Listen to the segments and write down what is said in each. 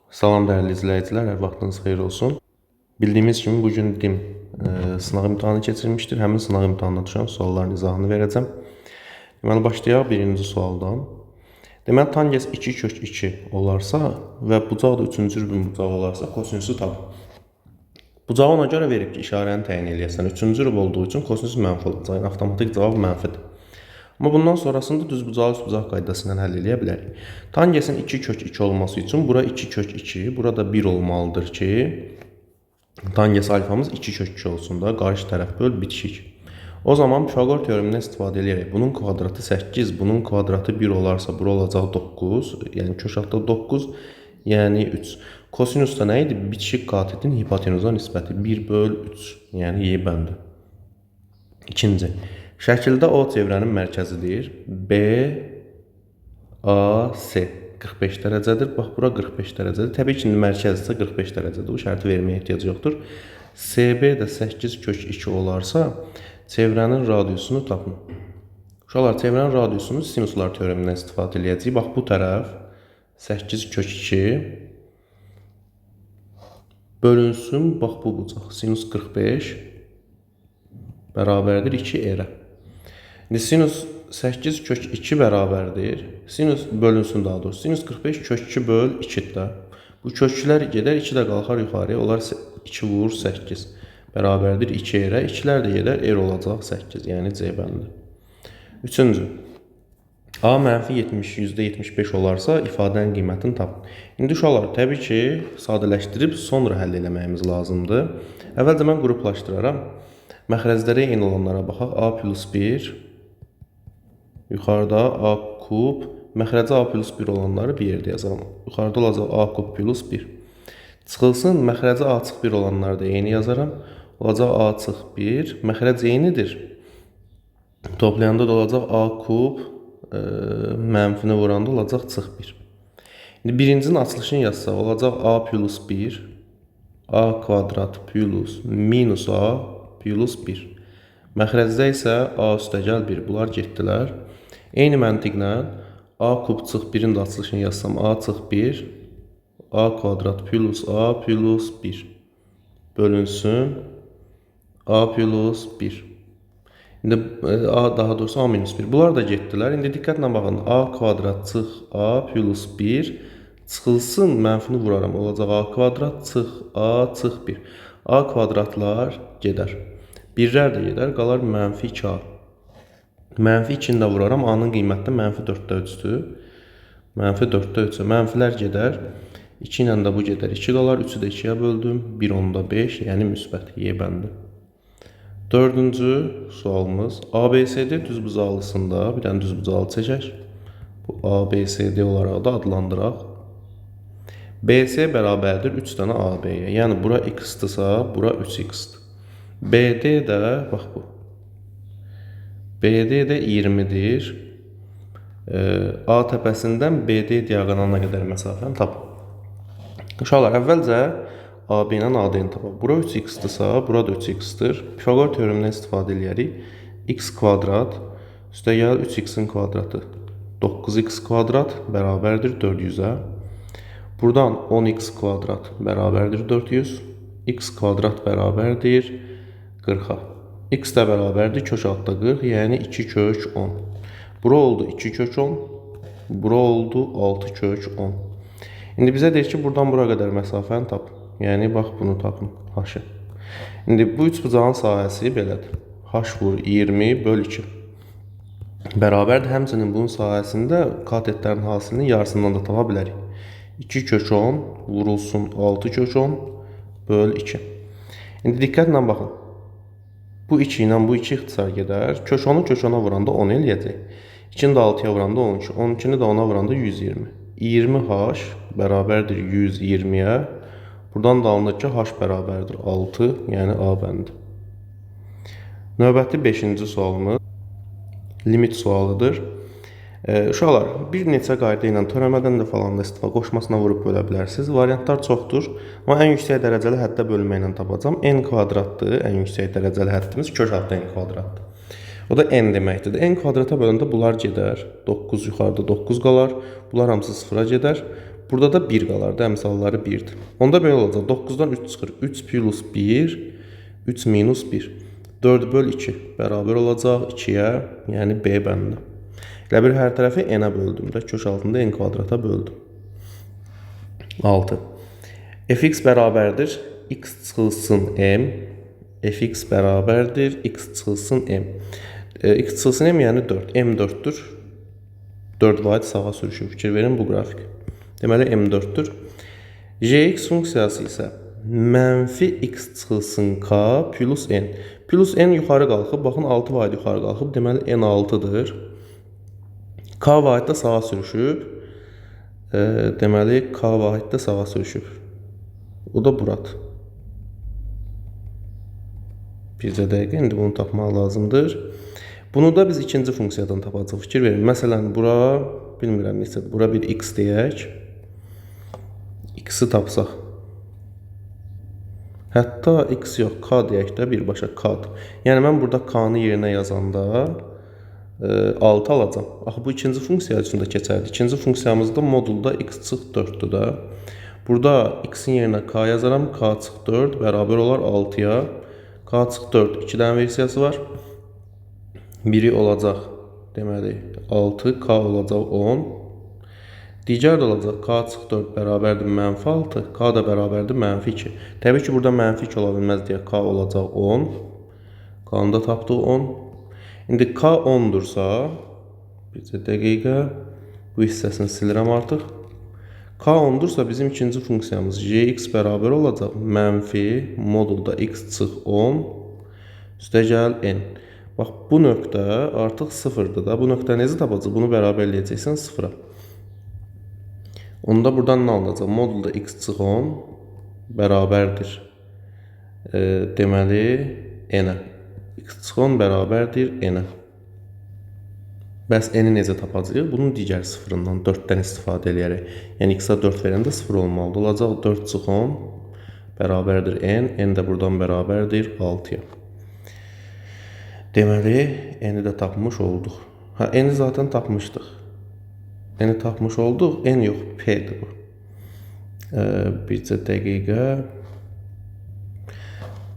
Salam dəyərli izləyicilər, hər vaxtınız xeyir olsun. Bildiyimiz kimi bu gün DİM sınaq imtahanı keçirmişdir. Həmin sınaq imtahanına düşən sualların izahını verəcəm. Deməli, başlayaq birinci sualdan. Deməli, tangens 2 kök 2 olarsa və bucaq da 3-cü rübün bucağı olarsa, kosinusu tapın. Bucağı ona görə verib ki, işarəni təyin eləyəsən. 3-cü rüb olduğu üçün kosinus mənfi olacaq. Yəni, avtomatik cavab mənfidir. Amma bundan sonrasında düzbucaqlı üstbucaq qaydası ilə həll eləyə bilərik. Tangensin 2 kök 2 olması üçün bura 2 kök 2, burada 1 olmalıdır ki, tangens alfamız 2 kök 2 olsun da, qarşı tərəf böl bitişik. O zaman Pifaqor teoremindən istifadə eləyərək bunun kvadratı 8, bunun kvadratı 1 olarsa bura olacaq 9, yəni kök altda 9, yəni 3. Kosinus da nə idi? Bitişik katetin hipotenuza nisbəti 1 böl 3, yəni Y bəndi. İkinci. Şəkildə O çevrənin mərkəzidir. B, A, C 45 dərəcədir. Bax, bura 45 dərəcədir. Təbii ki, mərkəzdirsə 45 dərəcədir. Bu şərti verməyə ehtiyac yoxdur. CB də 8 kök 2 olarsa, çevrənin radiusunu tapın. Uşaqlar, çevrənin radiusunu sinuslar teoremindən istifadə eləyəcəyik. Bax, bu tərəf 8 kök 2 bölünsün. Bax, bu bucaq. Sinus 45 bərabərdir 2 r-ə. İndi sinus 8 kök 2 bərabərdir. Sinus bölünsün daha doğrusu. Sinus 45 kök 2 böl 2-dir də. Bu köklər gedər, 2 də qalxar yuxarıya. Olar 2 vur 8 bərabərdir 2 r-ə. 2-lər də gedər, r olacaq 8, yəni C bəndi. Üçüncü. A mənfi 70, %75 olarsa ifadənin qiymətini tapın. İndi uşaqlar, təbii ki, sadələşdirib sonra həll eləməyimiz lazımdır. Əvvəlcə mən qruplaşdıraram. Məxrəcləri eyni olanlara baxaq. A plus 1, yuxarıda A kub, məxrəci A plus 1 olanları bir yerdə yazaram. Yuxarıda olacaq A kub plus 1. Çıxılsın, məxrəci A çıx 1 olanları da eyni yazaram. Olacaq A çıx 1, məxrəc eynidir. Toplayanda da olacaq A kub, mənfini vuranda olacaq çıx 1. İndi birincinin açılışını yazsaq, olacaq A plus 1, A kvadrat plus minus A plus 1. Məxrəcdə isə A üstəgəl 1. Bunlar getdilər. Eyni məntiqlə A kub çıx 1-in də açılışını yazsam, A çıx 1, A kvadrat plus A plus 1 bölünsün A plus 1. İndi A, daha doğrusu A minus 1. Bunlar da getdilər. İndi diqqətlə baxın. A kvadrat çıx A plus 1 çıxılsın, mənfini vuraram. Olacaq A kvadrat çıx A çıx 1. A kvadratlar gedər. Birlər də gedər, qalar mənfi 2A. Mənfi 2-ni də vuraram. A-nın qiyməti də mənfi 4-də 3-dür. Mənfi 4-də 3-ə. Mənfilər gedər. 2 ilə də bu gedər. 2 qalar. 3-ü də 2-yə böldüm. 1,5, yəni müsbət. Y bəndi. Dördüncü sualımız. ABCD düzbucaqlısında bir dənə düzbucaqlı çəkək. Bu ABCD olaraq da adlandıraq. BC bərabərdir 3 dənə AB-yə. Yəni bura x-dırsa, bura 3x-dir. BD də, bax bu. BD də 20-dir. A təpəsindən BD diaqonalına qədər məsafəni tapın. Uşaqlar, əvvəlcə AB ilə AD-ni tapaq. Bura 3x-dırsa, bura da 3x-dir. Pifaqor teoremindən istifadə eləyərik. X kvadrat üstəgəl 3x-in kvadratı 9x kvadrat bərabərdir 400-ə. Buradan 10x kvadrat bərabərdir 400. X kvadrat bərabərdir 40-a. X də bərabərdir kök altda 40, yəni 2 kök 10. Bura oldu 2 kök 10, bura oldu 6 kök 10. İndi bizə deyir ki, buradan bura qədər məsafəni tap. Yəni, bax bunu tapın, h-ı. İndi bu üç bucağın sahəsi belədir. H vur 20 böl 2. Bərabərdir. Həmçinin bunun sahəsində katetlərin hasilinin yarısından da tapa bilərik. 2 kök 10 vurulsun 6 kök 10 böl 2. İndi diqqətlə baxın. Bu 2 ilə bu 2 ixtisar gedər. Kök 10-u kök 10-a vuranda 10 eləyəcək. 2-ni də 6-ya vuranda 12. 12-ni də 10-a vuranda 120. 20h bərabərdir 120-yə. Buradan da alınır ki, h bərabərdir 6, yəni A bəndi. Növbəti 5-ci sualımız limit sualıdır. Uşaqlar, bir neçə qayda ilə törəmədən də falan da istifadə qoşmasına vurub bölə bilərsiniz. Variantlar çoxdur. Amma ən yüksək dərəcəli həddə bölmə ilə tapacağam. N kvadratdır. Ən yüksək dərəcəli həddimiz kök altda n kvadratdır. O da n deməkdir. N kvadrata böləndə bunlar gedər. 9 yuxarıda 9 qalar. Bunlar hamısı sıfıra gedər. Burada da 1 qalar da, əmsalları 1-dir. Onda belə olacaq. 9-dan 3 çıxır. 3 plus 1, 3 minus 1. 4 böl 2 bərabər olacaq 2-yə, yəni B bəndinə. Elə bir hər tərəfi n-ə böldüm də, kök altında n kvadrata böldüm. 6. Fx bərabərdir x çıxılsın m. Fx bərabərdir x çıxılsın m. X çıxılsın m yəni 4. M 4-dür. 4 vahid sağa sürüşür. Fikir verin bu qrafik. Deməli m 4-dür. Gx funksiyası isə mənfi x çıxılsın k plus n. Plus n yuxarı qalxıb. Baxın 6 vahid yuxarı qalxıb. Deməli n 6-dır. K vahid də sağa sürüşüb. Deməli k vahid də sağa sürüşüb. O da buradır. Bircə dəqiqə, indi bunu tapmaq lazımdır. Bunu da biz ikinci funksiyadan tapacaq. Fikir verin. Məsələn, bura, bilmirəm neçədir, bura bir x deyək. X-i tapsaq. Hətta x yox, k deyək də birbaşa k-dır. Yəni, mən burada k-nı yerinə yazanda 6 alacam. Axı, bu ikinci funksiya üçün də keçərli. İkinci funksiyamızda modulda x çıx 4-dür də. Burada x-in yerinə k yazaram. K çıx 4 bərabər olar 6-ya. K çıx 4, 2 dənə versiyası var. Biri olacaq, deməli, 6, K olacaq 10. Digər də olacaq K çıx 4 bərabərdir mənfi 6, K da bərabərdir mənfi 2. Təbii ki, burada mənfi 2 ola bilməz deyə K olacaq 10. K-nı da tapdıq 10. İndi K 10-dursa, bircə dəqiqə, bu hissəsini silirəm artıq. K 10-dursa bizim ikinci funksiyamız gx bərabər olacaq mənfi modulda x çıx 10 üstəgəl n. Bax, bu nöqtə artıq 0-dır da. Bu nöqtə necə tapacaq? Bunu bərabər eləyəcəksən 0-a. Onda buradan nə alınacaq? Modulda x çıx 10 bərabərdir. Deməli, n-ə. X çıx 10 bərabərdir n-ə. Bəs n-i necə tapacağıq? Bunun digər sıfırından 4-dən istifadə eləyərək. Yəni, x-a 4 verəndə 0 olmalıdır. Olacaq 4 çıx 10 bərabərdir n. N də buradan bərabərdir 6-ya. Deməli, n-i də tapmış olduq. Hə, n-i zaten tapmışdıq. N-i tapmış olduq. N yox, P-dir bu. Bircə dəqiqə.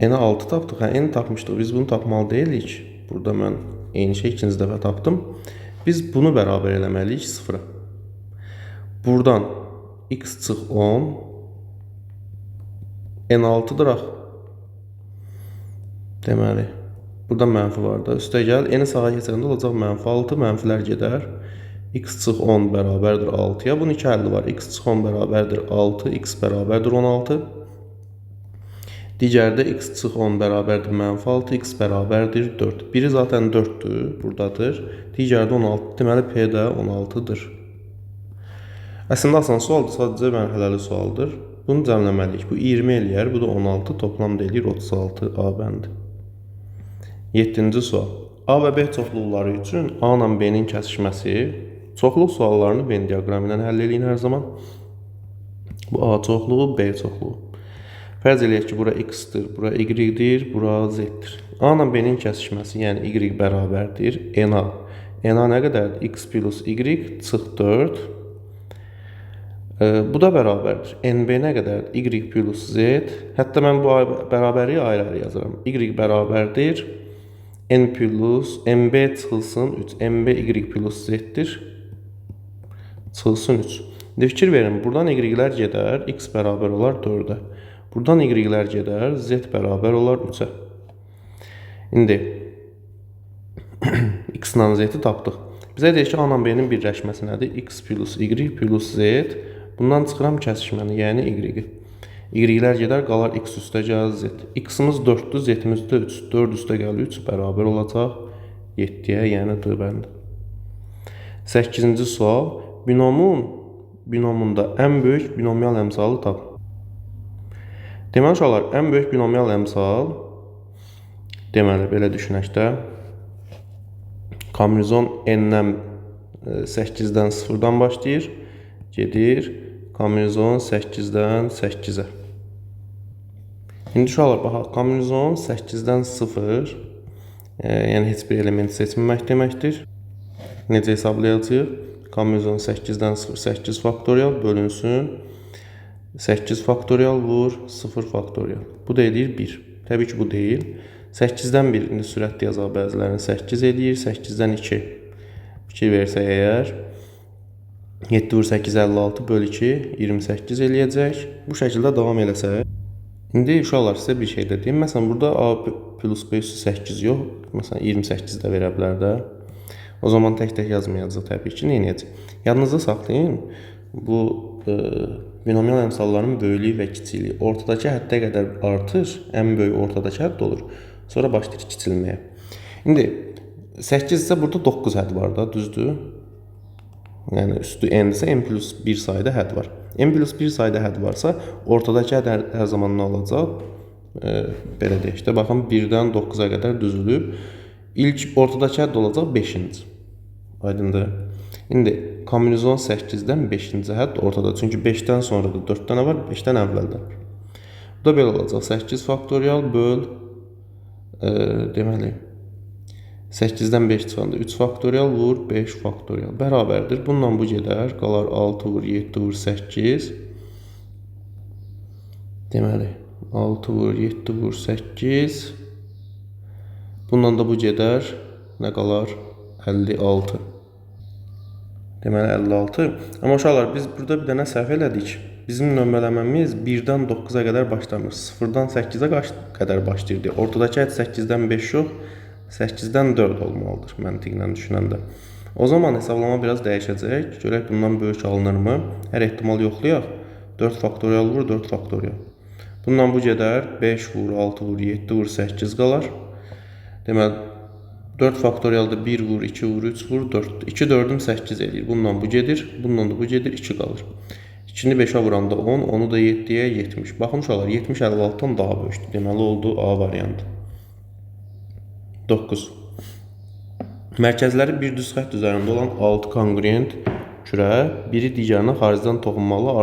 N-i 6 tapdıq. Hə, n-i tapmışdıq. Biz bunu tapmalı deyilik. Burada mən eyni şey ikinci dəfə tapdım. Biz bunu bərabər eləməliyik 0-a. Buradan x çıx 10, n 6-dır axı. Deməli, burada mənfi var da. Üstəgəl, n-i sağa keçəndə olacaq mənfi 6, mənfilər gedər. X çıx 10 bərabərdir 6-ya. Bunun iki həlli var. X çıx 10 bərabərdir 6, x bərabərdir 16. Digərdə x çıx 10 bərabərdir mənfi 6, x bərabərdir 4. Biri zaten 4-dür, buradadır. Digəri də 16. Deməli, P də 16-dır. Əslində asan sualdır, sadəcə mərhələli sualdır. Bunu cəmləməliyik. Bu 20 eləyər, bu da 16, toplam da eləyir 36 A bəndi. 7-ci sual. A və B çoxluqları üçün A ilə B-nin kəsişməsi. Çoxluq suallarını Venn diaqramı ilə həll eləyin hər zaman. Bu A çoxluğu, B çoxluğu. Fərz eləyək ki, bura X-dir, bura Y-dir, bura Z-dir. A ilə B-nin kəsişməsi, yəni Y bərabərdir NA. NA nə qədərdir? X plus Y çıx 4. Bu da bərabərdir. NB nə qədərdir? Y plus Z. Hətta mən bu bərabərliyi ayrı-ayrı yazıram. Y bərabərdir N plus MB çıxılsın 3. MB Y plus Z-dir. Çıxılsın 3. İndi fikir verin, buradan Y-lər gedər, X bərabər olar 4-ə. Buradan Y-lər gedər, Z bərabər olar 3-ə. İndi X ilə Z-i tapdıq. Bizə deyir ki, A ilə B-nin birləşməsi nədir? X plus Y plus Z. Bundan çıxıram kəsişməni, yəni Y-i. Y-lər gedər, qalar X üstə gəl Z. X-imiz 4-dür, Z-imiz də 3. 4 üstə gəl 3 bərabər olacaq 7-yə, yəni D bəndi. 8-ci sual. Binomunda ən böyük binomial əmsalı tap. Deməli, uşaqlar, ən böyük binomial əmsal, deməli, belə düşünək də, kombinizon N-dən 8-dən 0-dan başlayır, gedir, kombinizon 8-dən 8-ə. İndi uşaqlar, baxaq, kombinizon 8-dən 0, yəni heç bir element seçməmək deməkdir. Necə hesablayacağıq? K minus 18-dən 0, 8 faktorial bölünsün. 8 faktorial vur 0 faktorial. Bu da eləyir 1. Təbii ki, bu deyil. 8-dən 1, indi sürətli yazaq bəzilərini 8 eləyir. 8-dən 2 fikir versək əgər 7 vur 8, 56 böl 2, 28 eləyəcək. Bu şəkildə davam eləsək. İndi uşaqlar sizə bir şey də deyim. Məsələn, burada A plus B üstü 8 yox, məsələn 28 də verə bilər də. O zaman tək-tək yazmayacaq təbii ki, nə edəcək? Yadınızda saxlayın, bu binomial əmsalların böyüklüyü və kiçikliyi ortadakı həddə qədər artır, ən böyük ortadakı hədd olur. Sonra başlayır kiçilməyə. İndi 8 isə burada 9 hədd var da, düzdür? Yəni üstü n-dirsə n plus 1 sayda hədd var. N plus 1 sayda hədd varsa, ortadakı hədd hər zaman nə olacaq? Belə deyək də, baxın 1-dən 9-a qədər düzülüb. İlk ortadakı hədd olacaq 5-ci. Aydındır? İndi K minus 18-dən 5-ci hədd ortada. Çünki 5-dən sonra da 4 dənə var, 5-dən əvvəldə. Bu da belə olacaq. 8 faktorial böl deməli 8-dən 5 çıxanda 3 faktorial vur 5 faktorial bərabərdir. Bununla bu gedər. Qalar 6 vur 7 vur 8. Deməli 6 vur 7 vur 8. Bununla da bu gedər. Nə qalar? 56. Deməli 56. Amma uşaqlar biz burada bir dənə səhv elədik. Bizim nömrələməmiz 1-dən 9-a qədər başlamır. 0-dan 8-ə qədər başlayırdı. Ortadakı hədd 8-dən 5 yox, 8-dən 4 olmalıdır məntiqlə düşünəndə. O zaman hesablama biraz dəyişəcək. Görək bundan böyük alınırmı? Hər ehtimal yoxlayaq. 4 faktorial vur 4 faktorial. Bundan bu gedər. 5 vur 6 vur 7 vur 8 qalar. Deməli 4 faktorialda 1 vur 2 vur 3 vur 4. 2 4-üm 8 eləyir. Bundan bu gedir. Bundan da bu gedir. 2 qalır. 2-ni 5-ə vuranda 10, 10-u da 7-yə 70. Baxın uşaqlar 70 56-dan daha böyükdür. Deməli oldu A variantı. 9. Mərkəzləri bir düz xətt üzərində olan 6 konqruent kürə biri digərinə xaricdən toxunmalı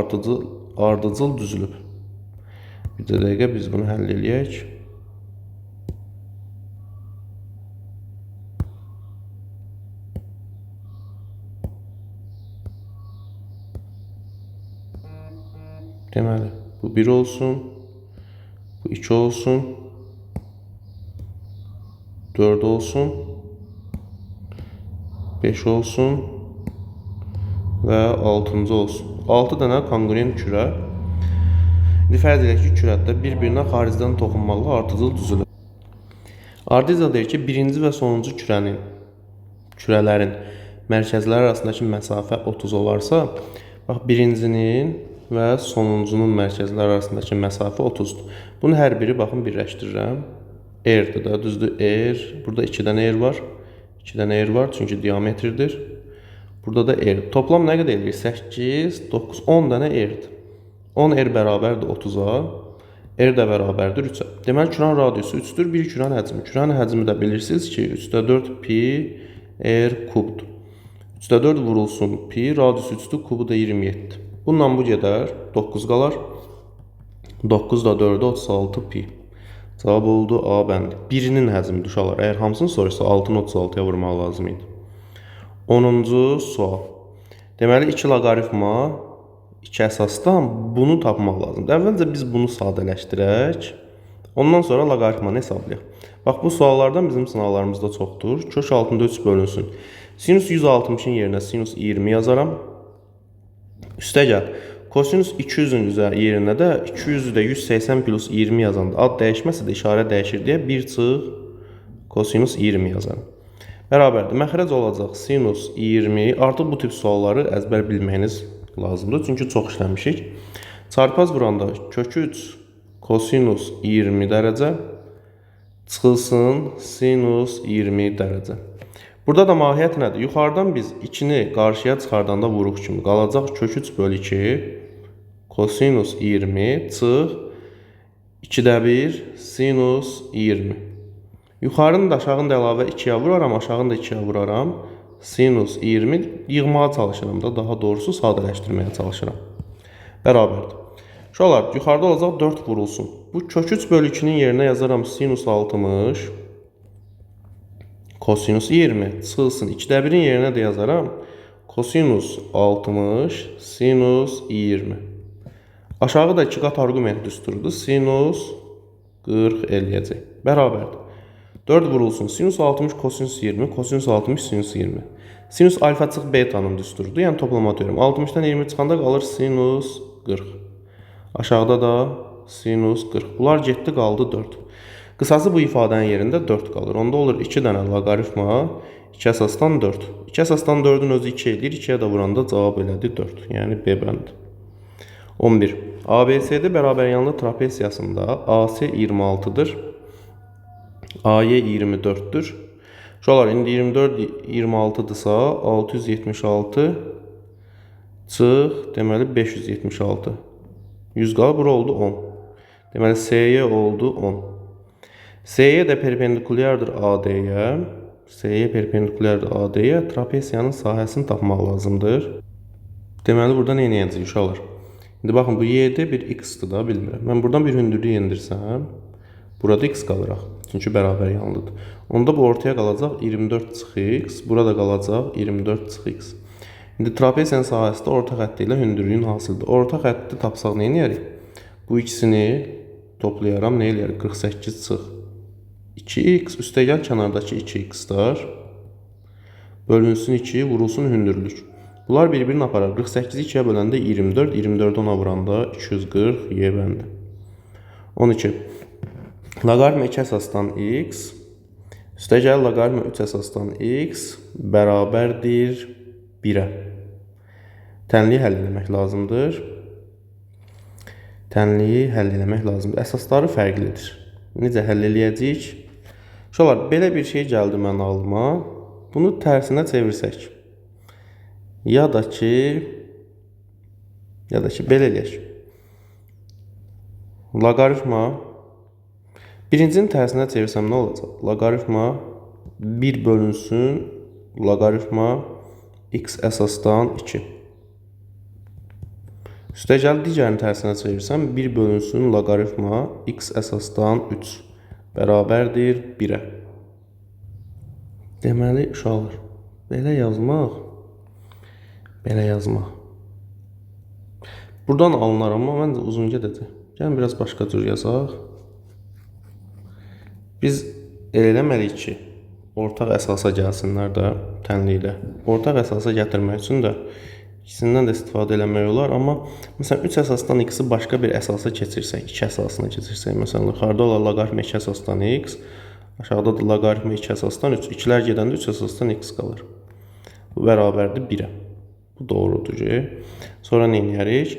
ardıcıl düzülüb. Bir də dəqiqə biz bunu həll eləyək. Deməli, bu 1 olsun, bu 2 olsun, 4 olsun, 5 olsun və 6-cı olsun. 6 dənə konqruent kürə. İndi fərz edək ki, kürədə bir-birinə xaricdən toxunmalı ardıcıl düzülür. Ardıcıl deyir ki, birinci və sonuncu kürələrin mərkəzləri arasındakı məsafə 30 olarsa, bax birincinin və sonuncunun mərkəzləri arasındakı məsafə 30-dur. Bunu hər biri baxın birləşdirirəm. R-dir da, düzdür? R. Burada 2 dənə R var. 2 dənə R var, çünki diametrdir. Burada da R. Toplam nə qədər eləyir? 8, 9, 10 dənə R-dir. 10 R bərabərdir 30-a. R də bərabərdir 3-ə. Deməli, kürənin radiusu 3-dür. Bir kürənin həcmi. Kürənin həcmi də bilirsiniz ki, 3-də 4 pi R kubdur. 3-də 4 vurulsun pi, radiusu 3-dür, kubu da 27. Bununla bu gedər, 9 qalar. 9 da 4-ə 36 pi. Cavab oldu A bəndi. Birinin həcmi uşaqlar. Əgər hamısını soruşsa 6-nı 36-ya vurmaq lazım idi. 10-cu sual. Deməli 2 loqaritma 2 əsasdan bunu tapmaq lazımdır. Əvvəlcə biz bunu sadələşdirək. Ondan sonra loqaritmanı hesablayaq. Bax bu suallardan bizim sınavlarımızda çoxdur. Kök altında 3 bölünsün. Sinus 160-ın yerinə sinus 20 yazaram. Üstə gəl. Kosinus 200-ün yerinə də 200-ü də 180 plus 20 yazanda ad dəyişməsə də işarə dəyişir deyə 1 çıx kosinus 20 yazaram. Bərabərdir. Məxrəc olacaq sinus 20. Artıq bu tip sualları əzbər bilməyiniz lazımdır. Çünki çox işləmişik. Çarpaz vuranda kök 3 kosinus 20 dərəcə çıxılsın sinus 20 dərəcə. Burada da mahiyyət nədir? Yuxarıdan biz 2-ni qarşıya çıxardanda vuruq kimi qalacaq kök 3 bölü 2 kosinus 20 çıx 2-də 1 sinus 20. Yuxarını da aşağını da əlavə 2-yə vuraram, aşağını da 2-yə vuraram. Sinus 20 yığmağa çalışıram da, daha doğrusu sadələşdirməyə çalışıram. Bərabərdir. Uşaqlar, yuxarıda olacaq 4 vurulsun. Bu kök 3 bölü 2-nin yerinə yazaram sinus 60 kosinus 20 çıxılsın. 2-də 1-in yerinə də yazaram. Kosinus 60, sinus 20. Aşağı da 2 qat arqument düsturudur. Sinus 40 eləyəcək. Bərabərdir. 4 vurulsun. Sinus 60, kosinus 20, kosinus 60, sinus 20. Sinus alfa çıx betanın düsturudur. Yəni toplama deyirəm. 60-dan 20 çıxanda qalır sinus 40. Aşağıda da sinus 40. Bunlar getdi, qaldı 4. Qısası bu ifadənin yerində 4 qalır. Onda olur 2 dənə loqaritma 2 əsasdan 4. 2 əsasdan 4-ün özü 2 eləyir. 2-yə də vuranda cavab elədi 4. Yəni B bəndi. 11. ABCD bərabəryanlı trapesiyasında AC 26-dır. AY 24-dür. Uşaqlar, indi 24 26-dırsa 676 çıx, deməli 576. 100 qalır, bura oldu 10. Deməli SY oldu 10. SY də perpendikulyardır AD-yə. SY perpendikulyardır AD-yə. Trapesiyanın sahəsini tapmaq lazımdır. Deməli burada nə edəcəyik uşaqlar? İndi baxın, bu Y-də bir x-dir da, bilmirəm. Mən buradan bir hündürlük endirsəm, burada x qalır axı. Çünki bərabər yanlıdır. Onda bu ortaya qalacaq 24 çıx x, burada qalacaq 24 çıx x. İndi trapesiyanın sahəsi də orta xətti ilə hündürlüyün hasilidir. Orta xətti tapsaq nə edərik? Bu ikisini toplayaram, nə eləyərik? 48 çıx 2x, üstəgəl kənardakı 2x-lar bölünsün 2, vurulsun hündürlük. Bunlar bir-birini aparar. 48-i 2-yə böləndə 24, 24-ü 10-a vuranda 240 Y bəndi. 12. Loqaritma 2 əsasdan x, üstəgəl loqaritma 3 əsasdan x bərabərdir 1-ə. Tənliyi həll eləmək lazımdır. Tənliyi həll eləmək lazımdır. Əsasları fərqlidir. Necə həll eləyəcəyik? Uşaqlar, belə bir şey gəldi mən ağlıma. Bunu tərsinə çevirsək. Ya da ki belə eləyək. Loqaritma birincinin tərsinə çevirsəm nə olacaq? Loqaritma 1 bölünsün loqaritma x əsasdan 2. Üstəgəl digərini tərsinə çevirsəm 1 bölünsün loqaritma x əsasdan 3 bərabərdir 1-ə. Deməli, uşaqlar, belə yazmaq, belə yazmaq. Buradan alınar, amma məncə uzun gedəcək. Gəlin biraz başqa cür yazaq. Biz elə eləməliyik ki, ortaq əsasa gəlsinlər də tənliklə. Ortaq əsasa gətirmək üçün də ikisindən də istifadə eləmək olar, amma məsələn 3 əsasdan x-i başqa bir əsasa keçirsək, 2 əsasına keçirsək, məsələn yuxarıda olar loqaritma 2 əsasdan x, aşağıda da loqaritma 2 əsasdan 3. İkilər gedəndə 3 əsasdan x qalır. Bu bərabərdir 1-ə. Bu doğrudur ki. Sonra nə edərik?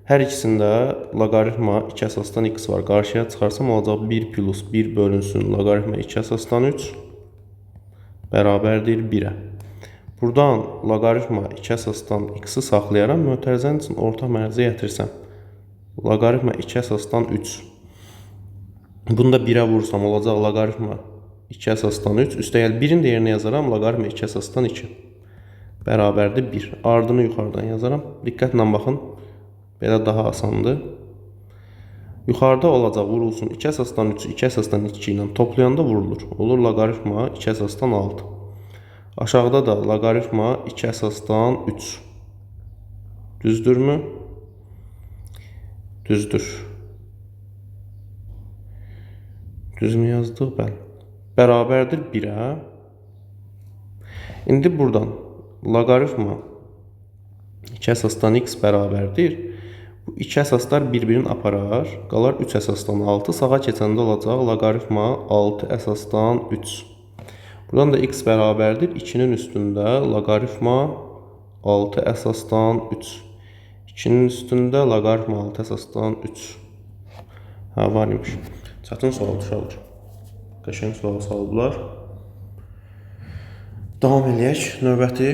Hər ikisində loqaritma 2 əsasdan x var. Qarşıya çıxarsam olacaq 1 plus 1 bölünsün loqaritma 2 əsasdan 3 bərabərdir 1-ə. Buradan loqaritma 2 əsasdan x-i saxlayaram, mötərizənin üçün orta mərcə gətirsəm. Loqaritma 2 əsasdan 3. Bunu da 1-ə vursam olacaq loqaritma 2 əsasdan 3. Üstəgəl 1-in də yerinə yazaram loqaritma 2 əsasdan 2. Bərabərdir 1. Ardını yuxarıdan yazaram. Diqqətlə baxın. Belə daha asandır. Yuxarıda olacaq vurulsun 2 əsasdan 3, 2 əsasdan 2 ilə toplayanda vurulur. Olur loqaritma 2 əsasdan 6. Aşağıda da loqaritma 2 əsasdan 3. Düzdürmü? Düzdür. Düzmü yazdıq? Bəli. Bərabərdir 1-ə. İndi buradan loqaritma 2 əsasdan x bərabərdir. Bu iki əsaslar bir-birini aparar. Qalar 3 əsasdan 6. Sağa keçəndə olacaq loqaritma 6 əsasdan 3. Buradan da x bərabərdir 2-nin üstündə loqaritma 6 əsasdan 3. 2-nin üstündə loqaritma 6 əsasdan 3. Hə, var imiş. Çətin sual uşaqlar. Qəşəng sual salıblar. Davam eləyək. Növbəti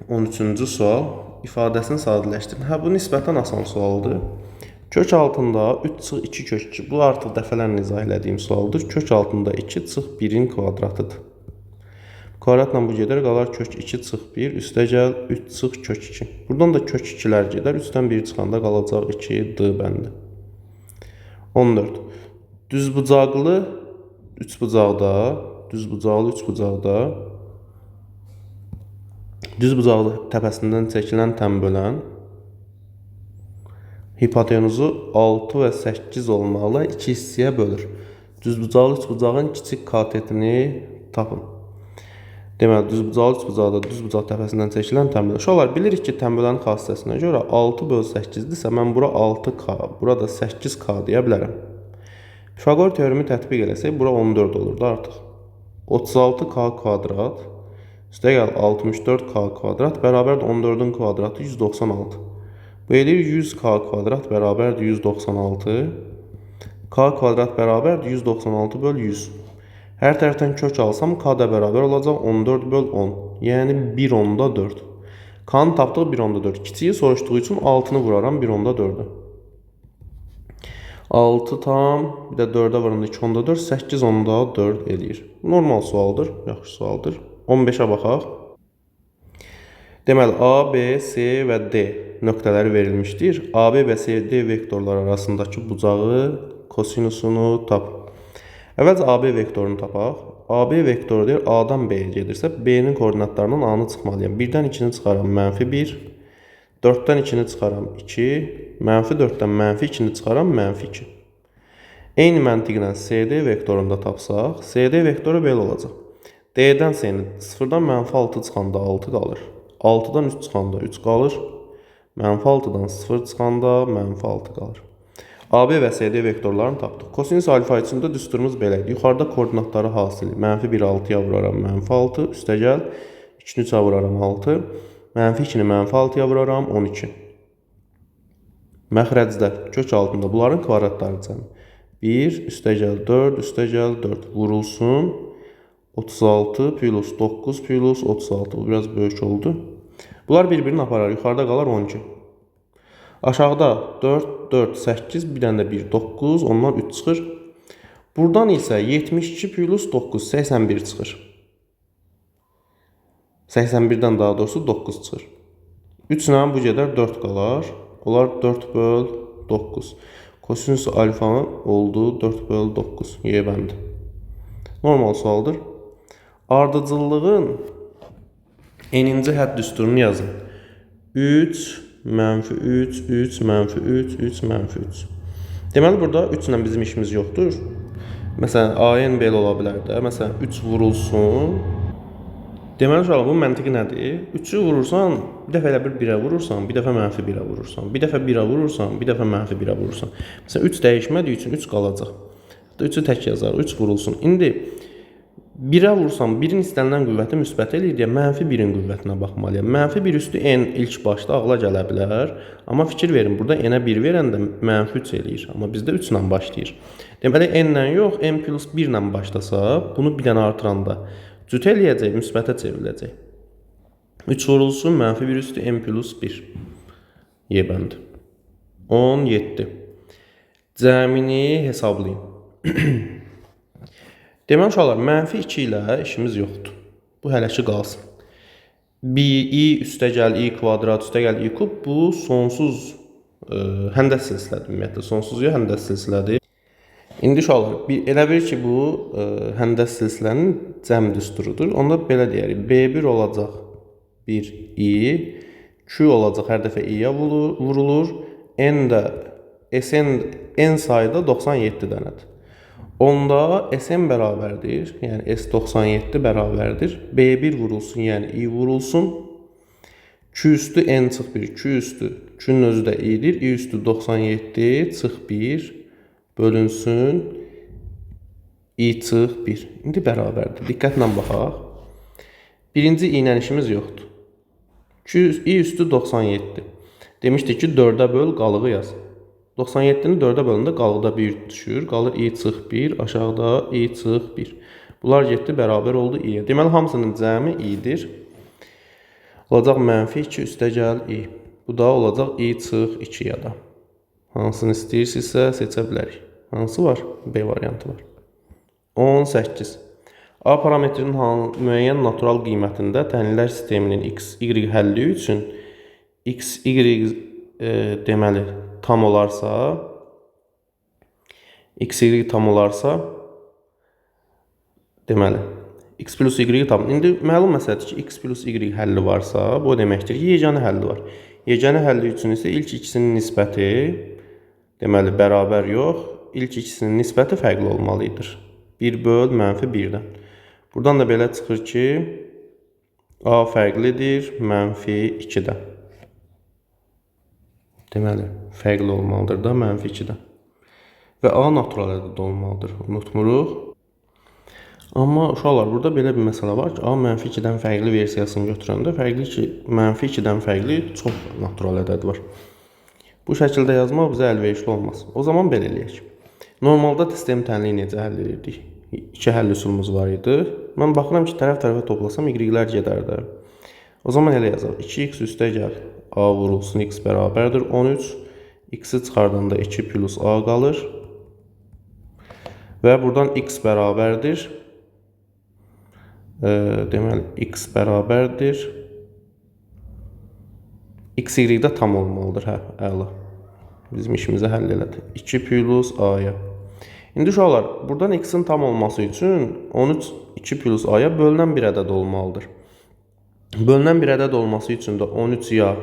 13-cü sual. İfadəsini sadələşdirin. Hə, bu nisbətən asan sualdır. Kök altında 3 çıx 2 kök 2. Bu artıq dəfələrlə izah elədiyim sualdır. Kök altında 2 çıx 1-in kvadratıdır. Kvadratla bu gedər, qalar kök 2 çıx 1, üstəgəl 3 çıx kök 2. Buradan da kök 2-lər gedər. 3-dən 1 çıxanda qalacaq 2 D bəndi. 14. Düzbucaqlı üçbucaqda, düzbucaqlı üçbucaqda Düz bucaqlı təpəsindən çəkilən tənbölən hipotenuzu 6 və 8 olmaqla 2 hissəyə bölür. Düzbucaqlı üçbucağın kiçik katetini tapın. Deməli, düzbucaqlı üçbucaqda düzbucaq təpəsindən çəkilən tənbölən. Uşaqlar, bilirik ki, tənbölənin xassəsinə görə 6 böl 8-dirsə, mən bura 6K, bura da 8K deyə bilərəm. Pifaqor teoremi tətbiq eləsək, bura 14 olurdu artıq. 36K kvadrat, üstəgəl 64K kvadrat bərabərdir 14-ün kvadratı 196. Bu eləyir 100K kvadrat bərabərdir 196. K kvadrat bərabərdir 196 böl 100. Hər tərəfdən kök alsam, K da bərabər olacaq 14 böl 10. Yəni 1,4. K-nı tapdıq 1,4. Kiçiyi soruşduğu üçün 6-nı vuraram 1,4-ü. 6 tam, bir də 4-ə vuranda 2,4, 8,4 eləyir. Normal sualdır, yaxşı sualdır. 15-ə baxaq. Deməli, A, B, C və D nöqtələri verilmişdir. A, B və C, D vektorları arasındakı bucağı kosinusunu tap. Əvvəlcə AB vektorunu tapaq. AB vektoru deyir, A-dan B-yə gedirsə, B-nin koordinatlarından A-nı çıxmalıyam. 1-dən 2-ni çıxaram, mənfi 1. 4-dən 2-ni çıxaram, 2. Mənfi 4-dən mənfi 2-ni çıxaram, mənfi 2. Eyni məntiqlə CD vektorunu da tapsaq, CD vektoru belə olacaq. D-dən C-ni 0-dan mənfi 6 çıxanda 6 qalır. 6-dan 3 çıxanda 3 qalır. Mənfi 6-dan 0 çıxanda mənfi 6 qalır. AB və CD vektorlarını tapdıq. Kosinus alfa üçün də düsturumuz belə idi. Yuxarıda koordinatları hasili. Mənfi 1 6-ya vuraram, mənfi 6. Üstəgəl 2-ni 3-ə vuraram, 6. Mənfi 2-ni mənfi 6-ya vuraram, 12. Məxrəcdə, kök altında bunların kvadratları cəmi. 1, üstəgəl 4, üstəgəl 4 vurulsun. 36 plus 9 plus 36. Bu biraz böyük oldu. Bunlar bir-birini aparar. Yuxarıda qalar 12. Aşağıda 4, 4, 8, bir dənə də 1, 9, ondan 3 çıxır. Buradan isə 72 plus 9, 81 çıxır. 81-dən daha doğrusu 9 çıxır. 3 ilə bu gedər 4 qalar. Olar 4 böl 9. Kosinus alfanın oldu 4 böl 9. Y bəndi. Normal sualdır. Ardıcıllığın n-inci hədd düsturunu yazın. 3, mənfi 3, 3, mənfi 3, 3, mənfi 3. Deməli, burada 3 ilə bizim işimiz yoxdur. Məsələn, AN belə ola bilər də. Məsələn, 3 vurulsun. Deməli, uşaqlar, bu məntiqi nədir? 3-ü vurursan, bir dəfə elə bir 1-ə vurursan, bir dəfə mənfi 1-ə vurursan, bir dəfə 1-ə vurursan, bir dəfə mənfi 1-ə vurursan. Məsələn, 3 dəyişmədiyi üçün 3 qalacaq. Hətta 3-ü tək yazarıq, 3 vurulsun. İndi 1-ə vursam, 1-in istənilən qüvvəti müsbət eləyir deyə mənfi 1-in qüvvətinə baxmalıyam. Mənfi 1 üstü n ilk başda ağla gələ bilər. Amma fikir verin, burada n-ə 1 verəndə mənfi 3 eləyir. Amma bizdə 3 ilə başlayır. Deməli, n-lə yox, n plus 1 ilə başlasa, bunu bir dənə artıranda cüt eləyəcək, müsbətə çevriləcək. 3 vurulsun, mənfi 1 üstü n plus 1. Y bəndi. 17. Cəmini hesablayın. Deməli, uşaqlar, mənfi 2 ilə işimiz yoxdur. Bu hələ ki qalsın. I üstəgəl i kvadrat üstəgəl i kub bu sonsuz həndəs silsilədir ümumiyyətlə. Sonsuz yox, həndəs silsilədir. İndi uşaqlar, elə bil ki, bu həndəs silsilənin cəm düsturudur. Onda belə deyərik. B1 olacaq 1 i, Q olacaq hər dəfə i-yə vurulur. N də SN, N sayı da 97 dənədir. Onda SN bərabərdir, yəni S97 bərabərdir. B1 vurulsun, yəni I vurulsun. Q üstü N çıx 1, Q üstü, Q-nün özü də I-dir. I üstü 97 çıx 1 bölünsün I çıx 1. İndi bərabərdir. Diqqətlə baxaq. Birinci I ilə işimiz yoxdur. Q, I üstü 97. Demişdik ki, 4-ə böl, qalığı yaz. 97-ni 4-ə böləndə qalıqda 1 düşür. Qalır I çıx 1, aşağıda I çıx 1. Bunlar getdi, bərabər oldu I-yə. Deməli, hamısının cəmi I-dir. Olacaq mənfi 2 üstəgəl I. Bu da olacaq I çıx 2 ya da. Hansını istəyirsinizsə seçə bilərik. Hansı var? B variantı var. 18. A parametrinin müəyyən natural qiymətində tənlilər sisteminin x, y həlli üçün x, y deməli tam olarsa, x, y tam olarsa, deməli, X plus Y-i tapın. İndi məlum məsələdir ki, X plus Y həlli varsa, bu o deməkdir ki, yeganə həlli var. Yeganə həlli üçün isə ilk ikisinin nisbəti, deməli, bərabər yox, ilk ikisinin nisbəti fərqli olmalıdır. 1 böl mənfi 1-dən. Buradan da belə çıxır ki, A fərqlidir mənfi 2-dən. Deməli, fərqli olmalıdır da mənfi 2-dən. Və A natural ədəd olmalıdır. Unutmuruq. Amma uşaqlar, burada belə bir məsələ var ki, A mənfi 2-dən fərqli versiyasını götürəndə fərqli ki, mənfi 2-dən fərqli çox natural ədəd var. Bu şəkildə yazmaq bizə əlverişli olmaz. O zaman belə eləyək. Normalda sistem tənliyi necə həll edirdik? İki həll üsulumuz var idi. Mən baxıram ki, tərəf-tərəfə toplasam y-lər gedər də. O zaman elə yazaq. 2x üstə gəl. A vurulsun x bərabərdir 13. X-i çıxardanda 2 plus A qalır. Və buradan x bərabərdir. Deməli, x bərabərdir. X, y də tam olmalıdır. Hə, əla. Bizim işimizi həll elədi. 2 plus A-ya. İndi uşaqlar, buradan x-in tam olması üçün 13 2 plus A-ya bölünən bir ədəd olmalıdır. Bölünən bir ədəd olması üçün də 13 ya,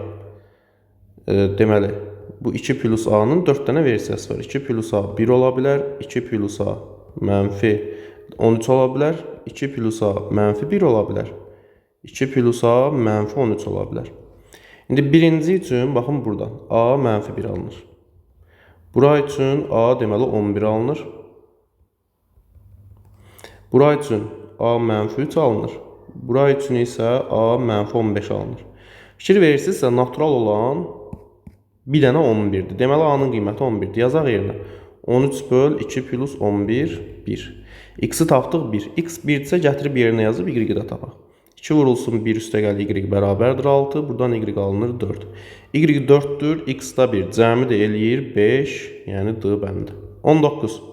deməli, bu 2 plus A-nın 4 dənə versiyası var. 2 plus A 1 ola bilər, 2 plus A mənfi 13 ola bilər, 2 plus A mənfi 1 ola bilər, 2 plus A mənfi 13 ola bilər. İndi birinci üçün, baxın buradan, A mənfi 1 alınır. Bura üçün A deməli 11 alınır. Bura üçün A mənfi 3 alınır. Bura üçün isə A mənfi 15 alınır. Fikir verirsinizsə, natural olan bir dənə 11-dir. Deməli, A-nın qiyməti 11-dir. Yazaq yerinə. 13 böl 2 plus 11, 1. X-i tapdıq 1. X 1-dirsə gətirib yerinə yazıb Y-i də tapaq. 2 vurulsun 1 üstə gəl Y bərabərdir 6. Buradan Y alınır 4. Y 4-dür, X da 1. Cəmi də eləyir 5, yəni D bəndi. 19.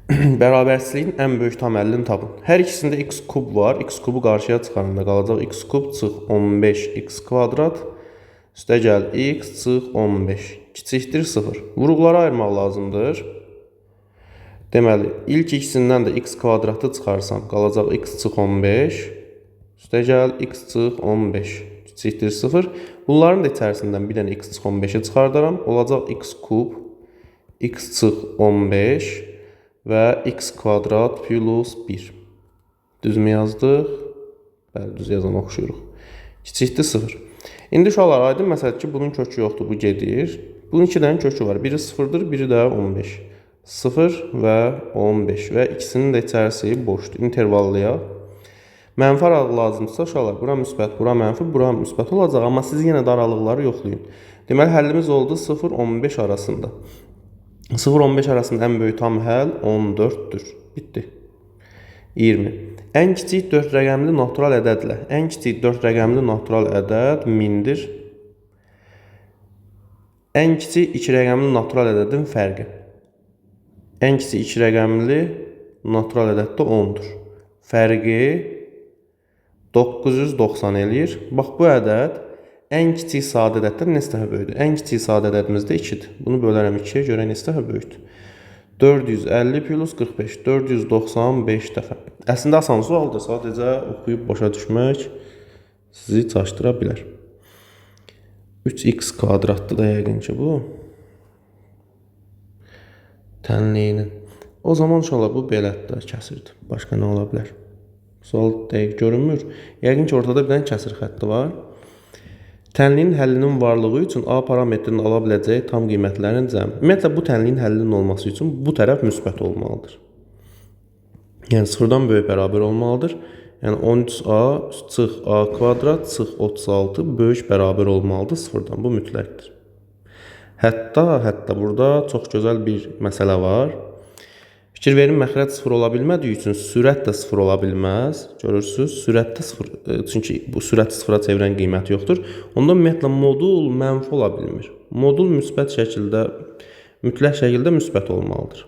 Bərabərsizliyin ən böyük tam həllini tapın. Hər ikisində x kub var. X kubu qarşıya çıxaranda qalacaq x kub çıx 15 x kvadrat. Üstə gəl x çıx 15. Kiçikdir 0. Vuruqları ayırmaq lazımdır. Deməli, ilk ikisindən də x kvadratı çıxarsam, qalacaq x çıx 15. Üstə gəl x çıx 15. Kiçikdir 0. Bunların da içərisindən bir dənə x çıx 15-i çıxardaram. Olacaq x kub, x çıx 15 və x kvadrat plus 1. Düzmü yazdıq? Bəli, düz yazan oxşuyuruq. Kiçikdir 0. İndi uşaqlar, aydın məsələdir ki, bunun kökü yoxdur, bu gedir. Bunun iki dənə kökü var. Biri 0-dır, biri də 15. 0 və 15 və ikisinin də içərisi boşdur. İntervallayaq. Mənfi aralıq lazımdırsa, uşaqlar, bura müsbət, bura mənfi, bura müsbət olacaq. Amma siz yenə də aralıqları yoxlayın. Deməli, həllimiz oldu 0-15 arasında. 0-15 arasında ən böyük tam həll 14-dür. Bitdi. 20. Ən kiçik 4 rəqəmli natural ədədlə. Ən kiçik 4 rəqəmli natural ədəd 1000-dir. Ən kiçik 2 rəqəmli natural ədədin fərqi. Ən kiçik 2 rəqəmli natural ədəd də 10-dur. Fərqi 990 eləyir. Bax, bu ədəd ən kiçik sadə ədəddən neçə dəfə böyükdür? Ən kiçik sadə ədədimiz də 2-dir. Bunu bölərəm 2-yə, görək neçə dəfə böyükdür. 450 plus 45, 495 dəfə. Əslində asan sualdır, sadəcə oxuyub başa düşmək sizi çaşdıra bilər. 3x kvadratdır da yəqin ki bu. Tənliyinin. O zaman uşaqlar bu belədir də, kəsirdir. Başqa nə ola bilər? Sual dəqiq görünmür. Yəqin ki ortada bir dənə kəsir xətti var. Tənliyin həllinin varlığı üçün A parametrinin ala biləcəyi tam qiymətlərin cəmi. Ümumiyyətlə, bu tənliyin həllinin olması üçün bu tərəf müsbət olmalıdır. Yəni, sıfırdan böyük bərabər olmalıdır. Yəni, 13A çıx A kvadrat çıx 36 böyük bərabər olmalıdır sıfırdan. Bu mütləqdir. Hətta burada çox gözəl bir məsələ var. Fikir verin, məxrəc sıfır ola bilmədiyi üçün sürət də sıfır ola bilməz. Görürsünüz, sürət də sıfır, çünki bu sürəti sıfıra çevirən qiyməti yoxdur. Onda ümumiyyətlə modul mənfi ola bilmir. Modul müsbət şəkildə, mütləq şəkildə müsbət olmalıdır.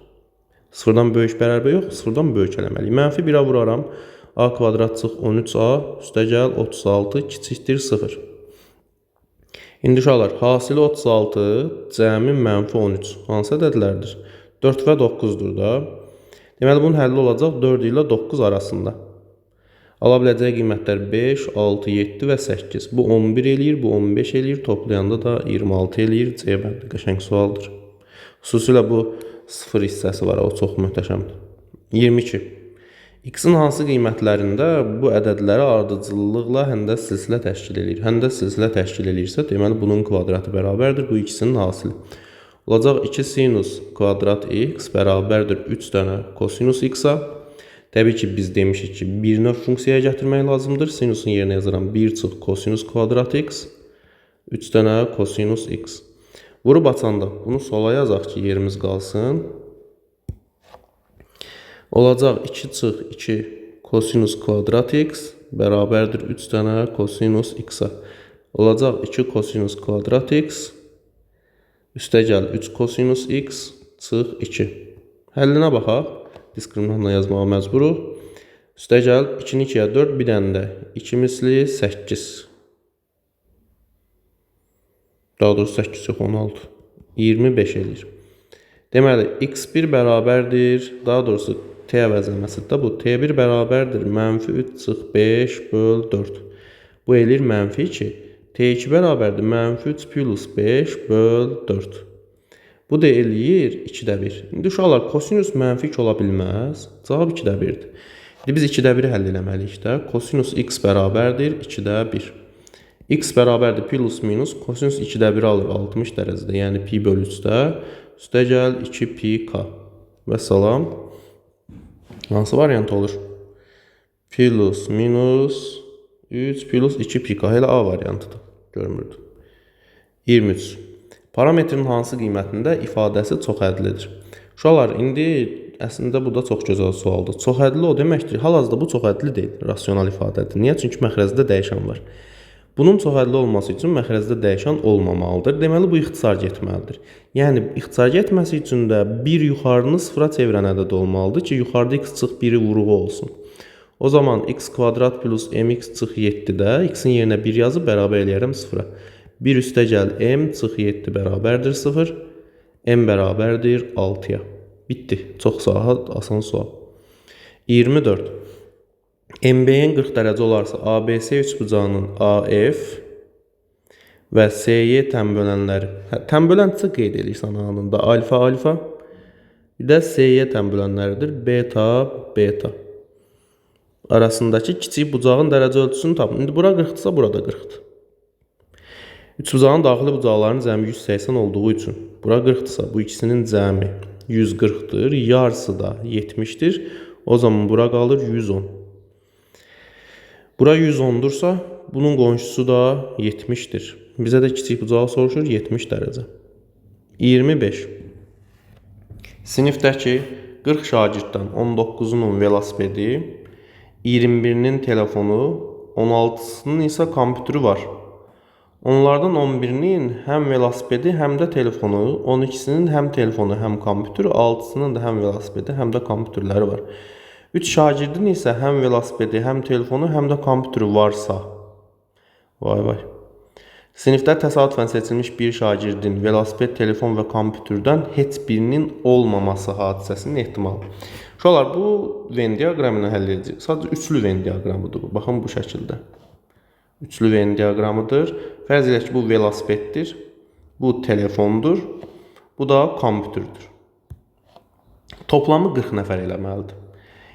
Sıfırdan böyük bərabər yox, sıfırdan böyük eləməliyik. Mənfi 1-ə vuraram. A kvadrat çıx 13A, üstəgəl 36 kiçikdir 0. İndi uşaqlar, hasili 36, cəmi mənfi 13. Hansı ədədlərdir? 4 və 9-dur da. Deməli, bunun həlli olacaq 4 ilə 9 arasında. Ala biləcəyi qiymətlər 5, 6, 7 və 8. Bu 11 eləyir, bu 15 eləyir. Toplayanda da 26 eləyir. C bəndi qəşəng sualdır. Xüsusilə bu 0 hissəsi var, o çox möhtəşəmdir. 22. X-in hansı qiymətlərində bu ədədləri ardıcıllıqla həndəs silsilə təşkil eləyir? Həndəs silsilə təşkil eləyirsə, deməli bunun kvadratı bərabərdir bu ikisinin hasili. Olacaq 2 sinus kvadrat x bərabərdir 3 dənə kosinus x-a. Təbii ki, biz demişik ki, bir növ funksiyaya gətirmək lazımdır. Sinusun yerinə yazaram 1 çıx kosinus kvadrat x, 3 dənə kosinus x. Vurub açanda bunu sola yazaq ki, yerimiz qalsın. Olacaq 2 çıx 2 kosinus kvadrat x bərabərdir 3 dənə kosinus x-a. Olacaq 2 kosinus kvadrat x üstə gəl 3 kosinus x çıx 2. Həllinə baxaq. Diskriminantla yazmağa məcburuq. Üstə gəl 2-ni 2-yə 4, bir dənə də 2 misli 8. Daha doğrusu 8 yox, 16. 25 eləyir. Deməli, x1 bərabərdir, daha doğrusu t əvəzləməsidir də bu. T1 bərabərdir mənfi 3 çıx 5 böl 4. Bu eləyir mənfi 2. T2 bərabərdir mənfi 3 plus 5 böl 4. Bu da eləyir 2-də 1. İndi uşaqlar, kosinus mənfi 2 ola bilməz. Cavab 2-də 1-dir. İndi biz 2-də 1-i həll eləməliyik də. Kosinus x bərabərdir 2-də 1. X bərabərdir plus minus kosinus 2-də 1 alır 60 dərəcədə, yəni pi bölü 3-də. Üstə gəl 2 pi k. Vəssalam. Hansı variant olur? Plus minus 3 plus 2 pi k. Elə A variantıdır. Görmürdüm. 23. Parametrin hansı qiymətində ifadəsi çox hədlidir? Uşaqlar, indi əslində bu da çox gözəl sualdır. Çox hədli o deməkdir. Hal-hazırda bu çox hədli deyil, rasional ifadədir. Niyə? Çünki məxrəcdə dəyişən var. Bunun çox hədli olması üçün məxrəcdə dəyişən olmamalıdır. Deməli, bu ixtisar getməlidir. Yəni, ixtisar getməsi üçün də bir yuxarını sıfıra çevirən ədəd olmalıdır ki, yuxarıda x çıx 1-i vuruğu olsun. O zaman x kvadrat plus mx çıx 7-də x-in yerinə 1 yazıb bərabər eləyərəm sıfıra. 1 üstə gəl m çıx 7 bərabərdir 0. M bərabərdir 6-ya. Bitdi. Çox saat, asan sual. 24. MBN 40 dərəcə olarsa ABC üçbucağının AF və SY tənbölənləri. Hə, tənböləndirsə qeyd eləyirsən anında. Alfa, alfa. Bir də SY tənbölənləridir. Beta, beta. Arasındakı kiçik bucağın dərəcə ölçüsünü tapın. İndi bura 40-dırsa, burada 40-dır. Üçbucağın daxili bucaqlarının cəmi 180 olduğu üçün bura 40-dırsa, bu ikisinin cəmi 140-dır. Yarısı da 70-dir. O zaman bura qalır 110. Bura 110-dursa, bunun qonşusu da 70-dir. Bizə də kiçik bucağı soruşur, 70 dərəcə. 25. Sinifdəki 40 şagirddən 19-unun velosipedi, 21-nin telefonu, 16-sının isə kompüteri var. Onlardan 11-nin həm velosipedi, həm də telefonu, 12-sinin həm telefonu, həm kompüteri, 6-sının da həm velosipedi, həm də kompüterləri var. 3 şagirdin isə həm velosipedi, həm telefonu, həm də kompüteri varsa. Vay vay. Sinifdə təsadüfən seçilmiş bir şagirdin velosiped, telefon və kompüterdən heç birinin olmaması hadisəsinin ehtimalı. Uşaqlar, bu Venn diaqramı ilə həll edəcək. Sadəcə üçlü Venn diaqramıdır bu. Baxın bu şəkildə. Üçlü Venn diaqramıdır. Fərz edək ki, bu velosipeddir, bu telefondur, bu da kompüterdir. Toplamı 40 nəfər eləməlidir.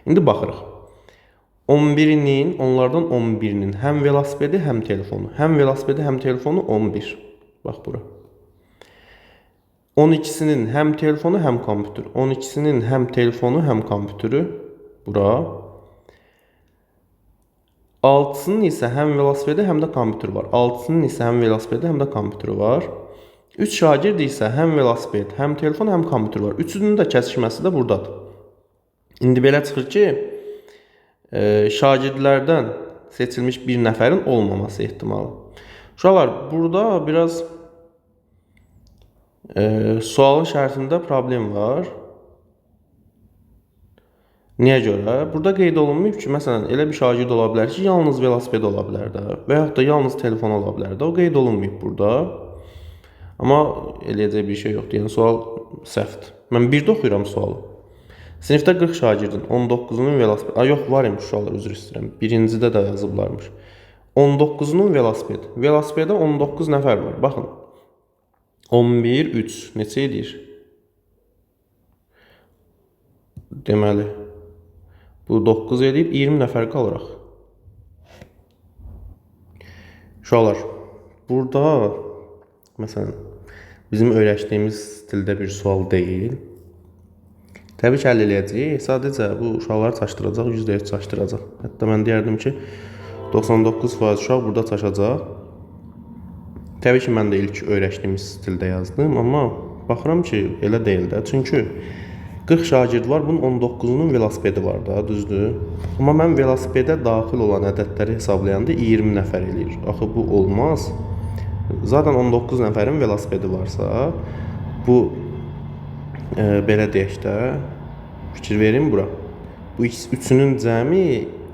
İndi baxırıq. 11-nin, onlardan 11-nin həm velosipedi, həm telefonu. Həm velosipedi, həm telefonu 11. Bax bura. 12-sinin həm telefonu, həm kompüter. 12-sinin həm telefonu, həm kompüteri bura. 6-sının isə həm velosipedi, həm də kompüteri var. 6-sının isə həm velosipedi, həm də kompüteri var. 3 şagird isə həm velosiped, həm telefon, həm kompüter var. Üçünün də kəsişməsi də buradadır. İndi belə çıxır ki, şagirdlərdən seçilmiş bir nəfərin olmaması ehtimalı. Uşaqlar, burada biraz sualın şərtində problem var. Niyə görə? Burada qeyd olunmayıb ki, məsələn, elə bir şagird ola bilər ki, yalnız velosiped ola bilər də və yaxud da yalnız telefon ola bilər də. O qeyd olunmayıb burada. Amma eləyəcək bir şey yoxdur. Yəni sual səhvdir. Mən bir də oxuyuram sualı. Sinifdə 40 şagirdin 19-unun velosipedi... Yox, var imiş uşaqlar, üzr istəyirəm. Birincidə də yazıblarmış. 19-unun velosipedi. Velosipedə 19 nəfər var. Baxın. 11, 3. Neçə edir? Deməli, bu 9 eləyib, 20 nəfər qalıraq. Uşaqlar, burada, məsələn, bizim öyrəşdiyimiz stildə bir sual deyil. Təbii ki, həll eləyəcəyik. Sadəcə bu uşaqları çaşdıracaq, %100 çaşdıracaq. Hətta mən deyərdim ki, 99% uşaq burada çaşacaq. Təbii ki, mən də ilk öyrəşdiyimiz stildə yazdım, amma baxıram ki, elə deyil də. Çünki 40 şagird var, bunun 19-unun velosipedi var da, düzdür? Amma mən velosipedə daxil olan ədədləri hesablayanda 20 nəfər eləyir. Axı bu olmaz. Zaten 19 nəfərin velosipedi varsa, bu belə deyək də, fikir verin bura. Bu üçünün cəmi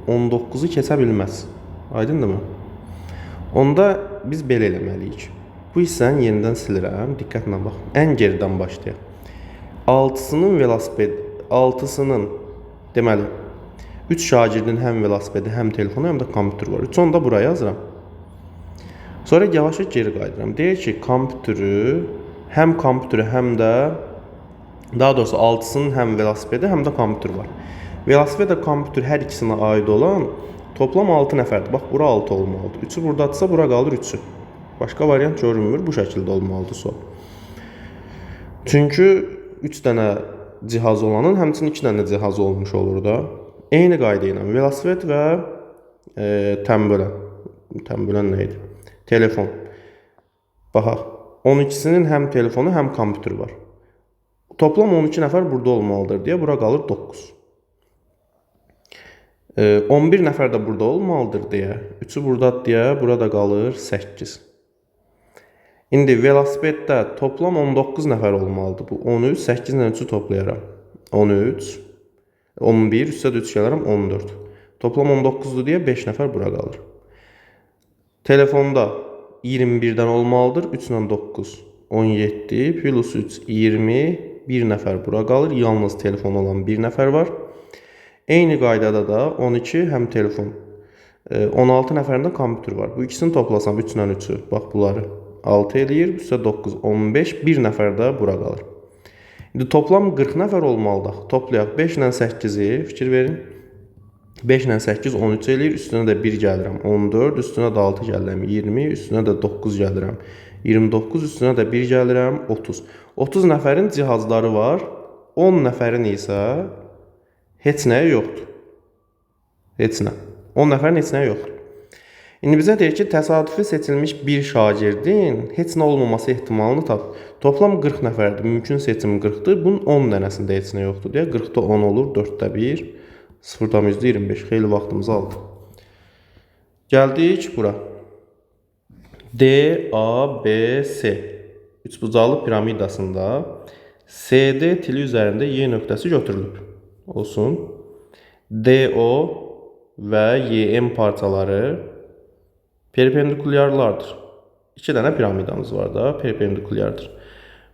19-u keçə bilməz. Aydındırmı? Onda biz belə eləməliyik. Bu hissəni yenidən silirəm. Diqqətlə bax. Ən geridən başlayaq. 6-sının velosiped, 6-sının, deməli, 3 şagirdin həm velosipedi, həm telefonu, həm də kompüter var. 3 onu da buraya yazıram. Sonra yavaşca geri qayıdıram. Deyir ki, kompüteri, həm kompüteri, həm də, daha doğrusu 6-sının həm velosipedi, həm də kompüter var. Velosiped və kompüter hər ikisinə aid olan toplam 6 nəfərdir. Bax, bura 6 olmalıdır. 3-ü buradadırsa, bura qalır 3-ü. Başqa variant görünmür. Bu şəkildə olmalıdır sual. Çünki 3 dənə cihaz olanın həmçinin 2 dənə cihazı olmuş olur da. Eyni qayda ilə velosiped və təmbölən. Təmbölən nə idi? Telefon. Baxaq. 12-sinin həm telefonu, həm kompüteri var. Toplam 12 nəfər burada olmalıdır deyə bura qalır 9. 11 nəfər də burada olmalıdır deyə, 3-ü buradadır deyə burada qalır 8. İndi velosipeddə toplam 19 nəfər olmalıdır. Bu 13, 8 ilə 3-ü toplayaram. 13, 11, üstə də 3 gələrəm, 14. Toplam 19-dur deyə 5 nəfər bura qalır. Telefonda 21-dən olmalıdır. 3 ilə 9, 17, plus 3, 20, 1 nəfər bura qalır. Yalnız telefon olan 1 nəfər var. Eyni qaydada da 12 həm telefon, 16 nəfərində kompüter var. Bu ikisini toplasam 3 ilə 3-ü, bax bunları 6 eləyir, üstə 9, 15, 1 nəfər də bura qalır. İndi toplam 40 nəfər olmalıdır. Toplayaq 5 ilə 8-i, fikir verin. 5 ilə 8, 13 eləyir, üstünə də 1 gəlirəm, 14, üstünə də 6 gəlirəm, 20, üstünə də 9 gəlirəm, 29, üstünə də 1 gəlirəm, 30. 30 nəfərin cihazları var, 10 nəfərin isə heç nəyə yoxdur. Heç nə. 10 nəfərin heç nəyə yoxdur. İndi bizə deyir ki, təsadüfi seçilmiş bir şagirdin heç nə olmaması ehtimalını tap. Toplam 40 nəfərdir. Mümkün seçim 40-dır. Bunun 10 dənəsində heç nə yoxdur deyə 40-da 10 olur, 4-də 1, 0,25. Xeyli vaxtımızı aldı. Gəldik bura. D, A, B, C. Üçbucaqlı piramidasında CD tili üzərində Y nöqtəsi götürülüb. Olsun. DO və YM parçaları perpendikulyarlardır. 2 dənə piramidamız var da, perpendikulyardır.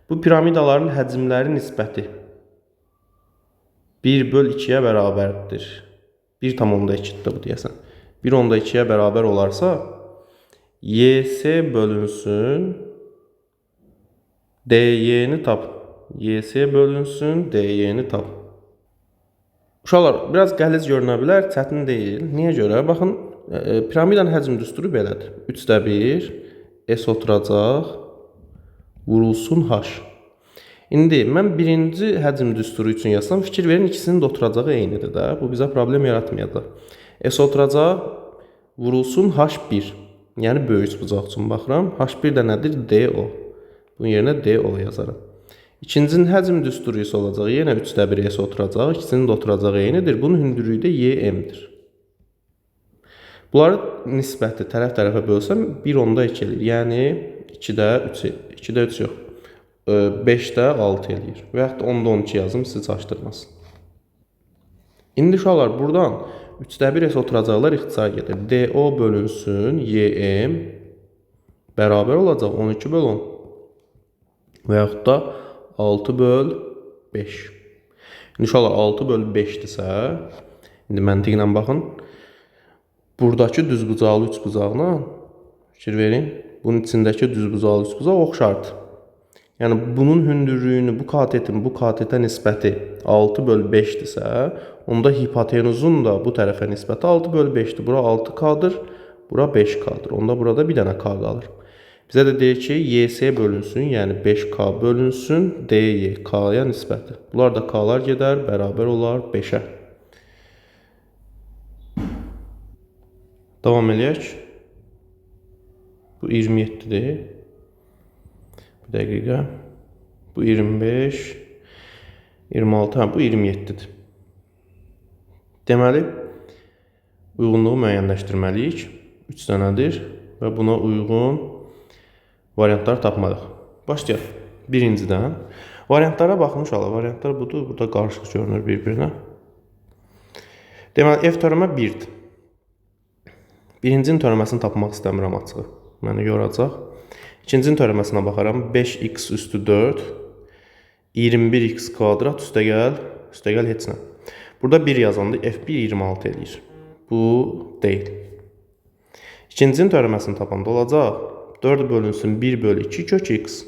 Bu piramidaların həcmləri nisbəti 1 böl 2-yə bərabərdir. 1,2-dir bu deyəsən. 1,2-yə bərabər olarsa, YS bölünsün DY-ni tap. YS bölünsün DY-ni tap. Uşaqlar, biraz qəliz görünə bilər, çətin deyil. Niyə görə? Baxın, piramidanın həcm düsturu belədir. 3-də 1, S oturacaq, vurulsun H. İndi mən birinci həcm düsturu üçün yazsam, fikir verin, ikisinin də oturacağı eynidir də. Bu bizə problem yaratmayacaq. S oturacaq, vurulsun H1. Yəni böyük bucaq üçün baxıram. H1 də nədir? DO. Bunun yerinə DO yazaram. İkincinin həcm düsturu isə olacaq. Yenə 3-də 1 S oturacaq. İkisinin də oturacağı eynidir. Bunun hündürlüyü də YM-dir. Bunları nisbəti tərəf-tərəfə bölsəm 1,2 eləyir. Yəni 2-də 3, 2-də 3 yox. 5-də 6 eləyir. Və yaxud da 10-da 12 yazım, sizi çaşdırmasın. İndi uşaqlar, buradan 3-də 1 S oturacaqlar ixtisar gedir. DO bölünsün YM bərabər olacaq 12 böl 10. Və yaxud da 6 böl 5. İndi uşaqlar 6 bölü 5-dirsə, indi məntiqlə baxın. Buradakı düzbucaqlı üçbucaqla fikir verin, bunun içindəki düzbucaqlı üçbucaq oxşardır. Yəni bunun hündürlüyünü, bu katetin bu katetə nisbəti 6 bölü 5-dirsə, onda hipotenuzun da bu tərəfə nisbəti 6 bölü 5-dir. Bura 6K-dır, bura 5K-dır. Onda burada bir dənə K qalır. Bizə də deyir ki, YS bölünsün, yəni 5K bölünsün DY, K-ya nisbəti. Bunlar da K-lar gedər, bərabər olar 5-ə. Davam eləyək. Bu 27-dir. Bir dəqiqə. Bu 25, 26, hə, bu 27-dir. Deməli, uyğunluğu müəyyənləşdirməliyik. 3 dənədir və buna uyğun variantlar tapmalıyıq. Başlayaq. Birincidən. Variantlara baxın uşaqlar. Variantlar budur. Burada qarışıq görünür bir-birinə. Deməli, F törəmə 1-dir. Birincinin törəməsini tapmaq istəmirəm açığı. Məni yoracaq. İkincinin törəməsinə baxaram. 5x üstü 4, 21x kvadrat üstəgəl heç nə. Burada 1 yazanda F1 26 eləyir. Bu deyil. İkincinin törəməsini tapanda olacaq. 4 bölünsün 1 bölü 2 kök x.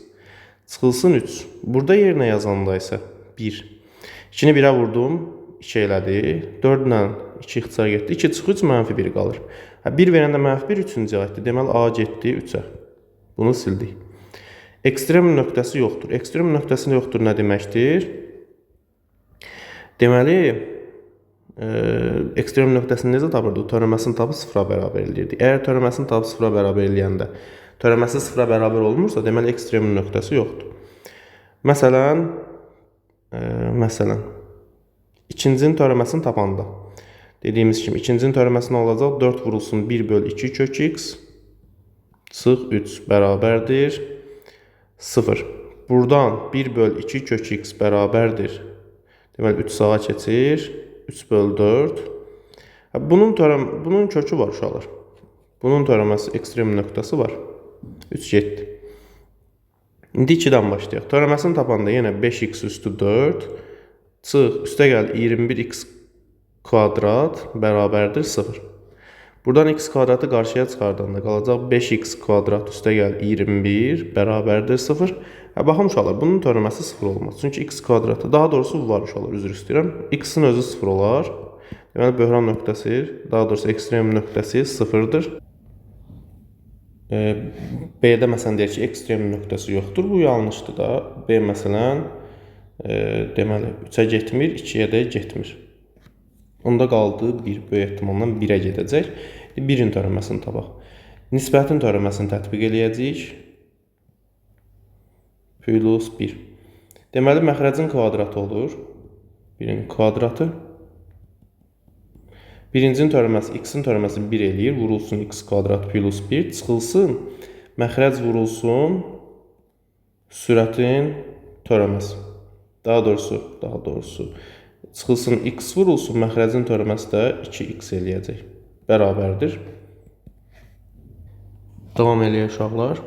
Çıxılsın 3. Burada yerinə yazanda isə 1. 2-ni 1-ə vurdum, 2 elədi. 4 ilə 2 ixtisar getdi. 2 çıx 3, mənfi 1 qalır. 1 verəndə mənfi 1 3-cü aiddir. Deməli, A getdi 3-ə. Bunu sildik. Ekstrem nöqtəsi yoxdur. Ekstrem nöqtəsi yoxdur nə deməkdir? Deməli, ekstrem nöqtəsini necə tapırdıq? Törəməsini tapıb sıfıra bərabər eləyirdik. Əgər törəməsini tapıb sıfıra bərabər eləyəndə törəməsi sıfıra bərabər olmursa, deməli, ekstrem nöqtəsi yoxdur. Məsələn, ikincinin törəməsini tapanda, dediyimiz kimi, ikincinin törəməsi nə olacaq? 4 vurulsun 1 bölü 2 kök x çıx 3 bərabərdir 0. Buradan 1 bölü 2 kök x bərabərdir. Deməli, 3 sağa keçir. 3 bölü 4. Bunun kökü var uşaqlar. Bunun törəməsi ekstrem nöqtəsi var. 3 getdi. İndi 2-dən başlayaq. Törəməsini tapanda yenə 5x üstü 4 çıx üstəgəl 21x kvadrat bərabərdir 0. Buradan x kvadratı qarşıya çıxardanda qalacaq 5x kvadrat üstəgəl 21 bərabərdir 0. Baxın uşaqlar, bunun törəməsi 0 olmaz. Çünki x kvadratı, daha doğrusu var uşaqlar, üzr istəyirəm. X-in özü 0 olar. Deməli, böhran nöqtəsi, daha doğrusu ekstrem nöqtəsi 0-dır. B-də məsələn deyir ki, ekstrem nöqtəsi yoxdur. Bu yanlışdır da. B məsələn, deməli, 3-ə getmir, 2-yə də getmir. Onda qaldı 1, böyük ehtimalla 1-ə gedəcək. 1-in törəməsini tapaq. Nisbətin törəməsini tətbiq eləyəcəyik. Plus 1. Deməli, məxrəcin kvadratı olur. 1-in kvadratı. Birincinin törəməsi, x-in törəməsi 1 eləyir. Vurulsun x kvadrat plus 1. Çıxılsın. Məxrəc vurulsun sürətin törəməsi. Daha doğrusu. Çıxılsın x vurulsun, məxrəcin törəməsi də 2x eləyəcək. Bərabərdir. Davam eləyək uşaqlar.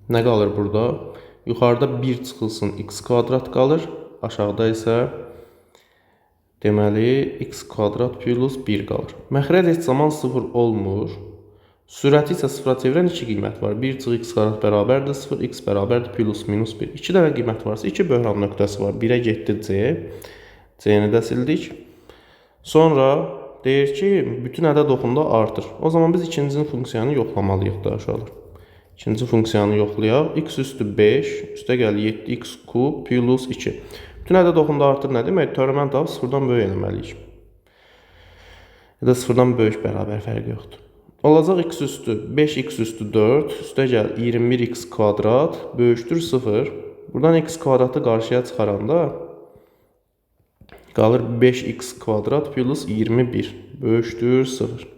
Nə qalır burada? Yuxarıda 1 çıxılsın x kvadrat qalır. Aşağıda isə deməli x kvadrat plus 1 qalır. Məxrəc heç zaman 0 olmur. Sürəti isə sıfıra çevirən 2 qiymət var. 1 çıx x kvadrat bərabərdir 0, x bərabərdir plus minus 1. 2 dənə qiymət varsa 2 böhran nöqtəsi var. 1-ə getdi C. C-ni də sildik. Sonra deyir ki, bütün ədəd oxunda artır. O zaman biz ikincinin funksiyanı yoxlamalıyıq da uşaqlar. İkinci funksiyanı yoxlayaq. X üstü 5, üstə gəl 7x kub plus 2. Bütün ədəd oxunda artır nə demək? Törəməni tapıb sıfırdan böyük eləməliyik. Ya da sıfırdan böyük bərabər fərqi yoxdur. Olacaq x üstü 5x üstü 4, üstə gəl 21x kvadrat böyükdür 0. Buradan x kvadratı qarşıya çıxaranda qalır 5x kvadrat plus 21 böyükdür 0.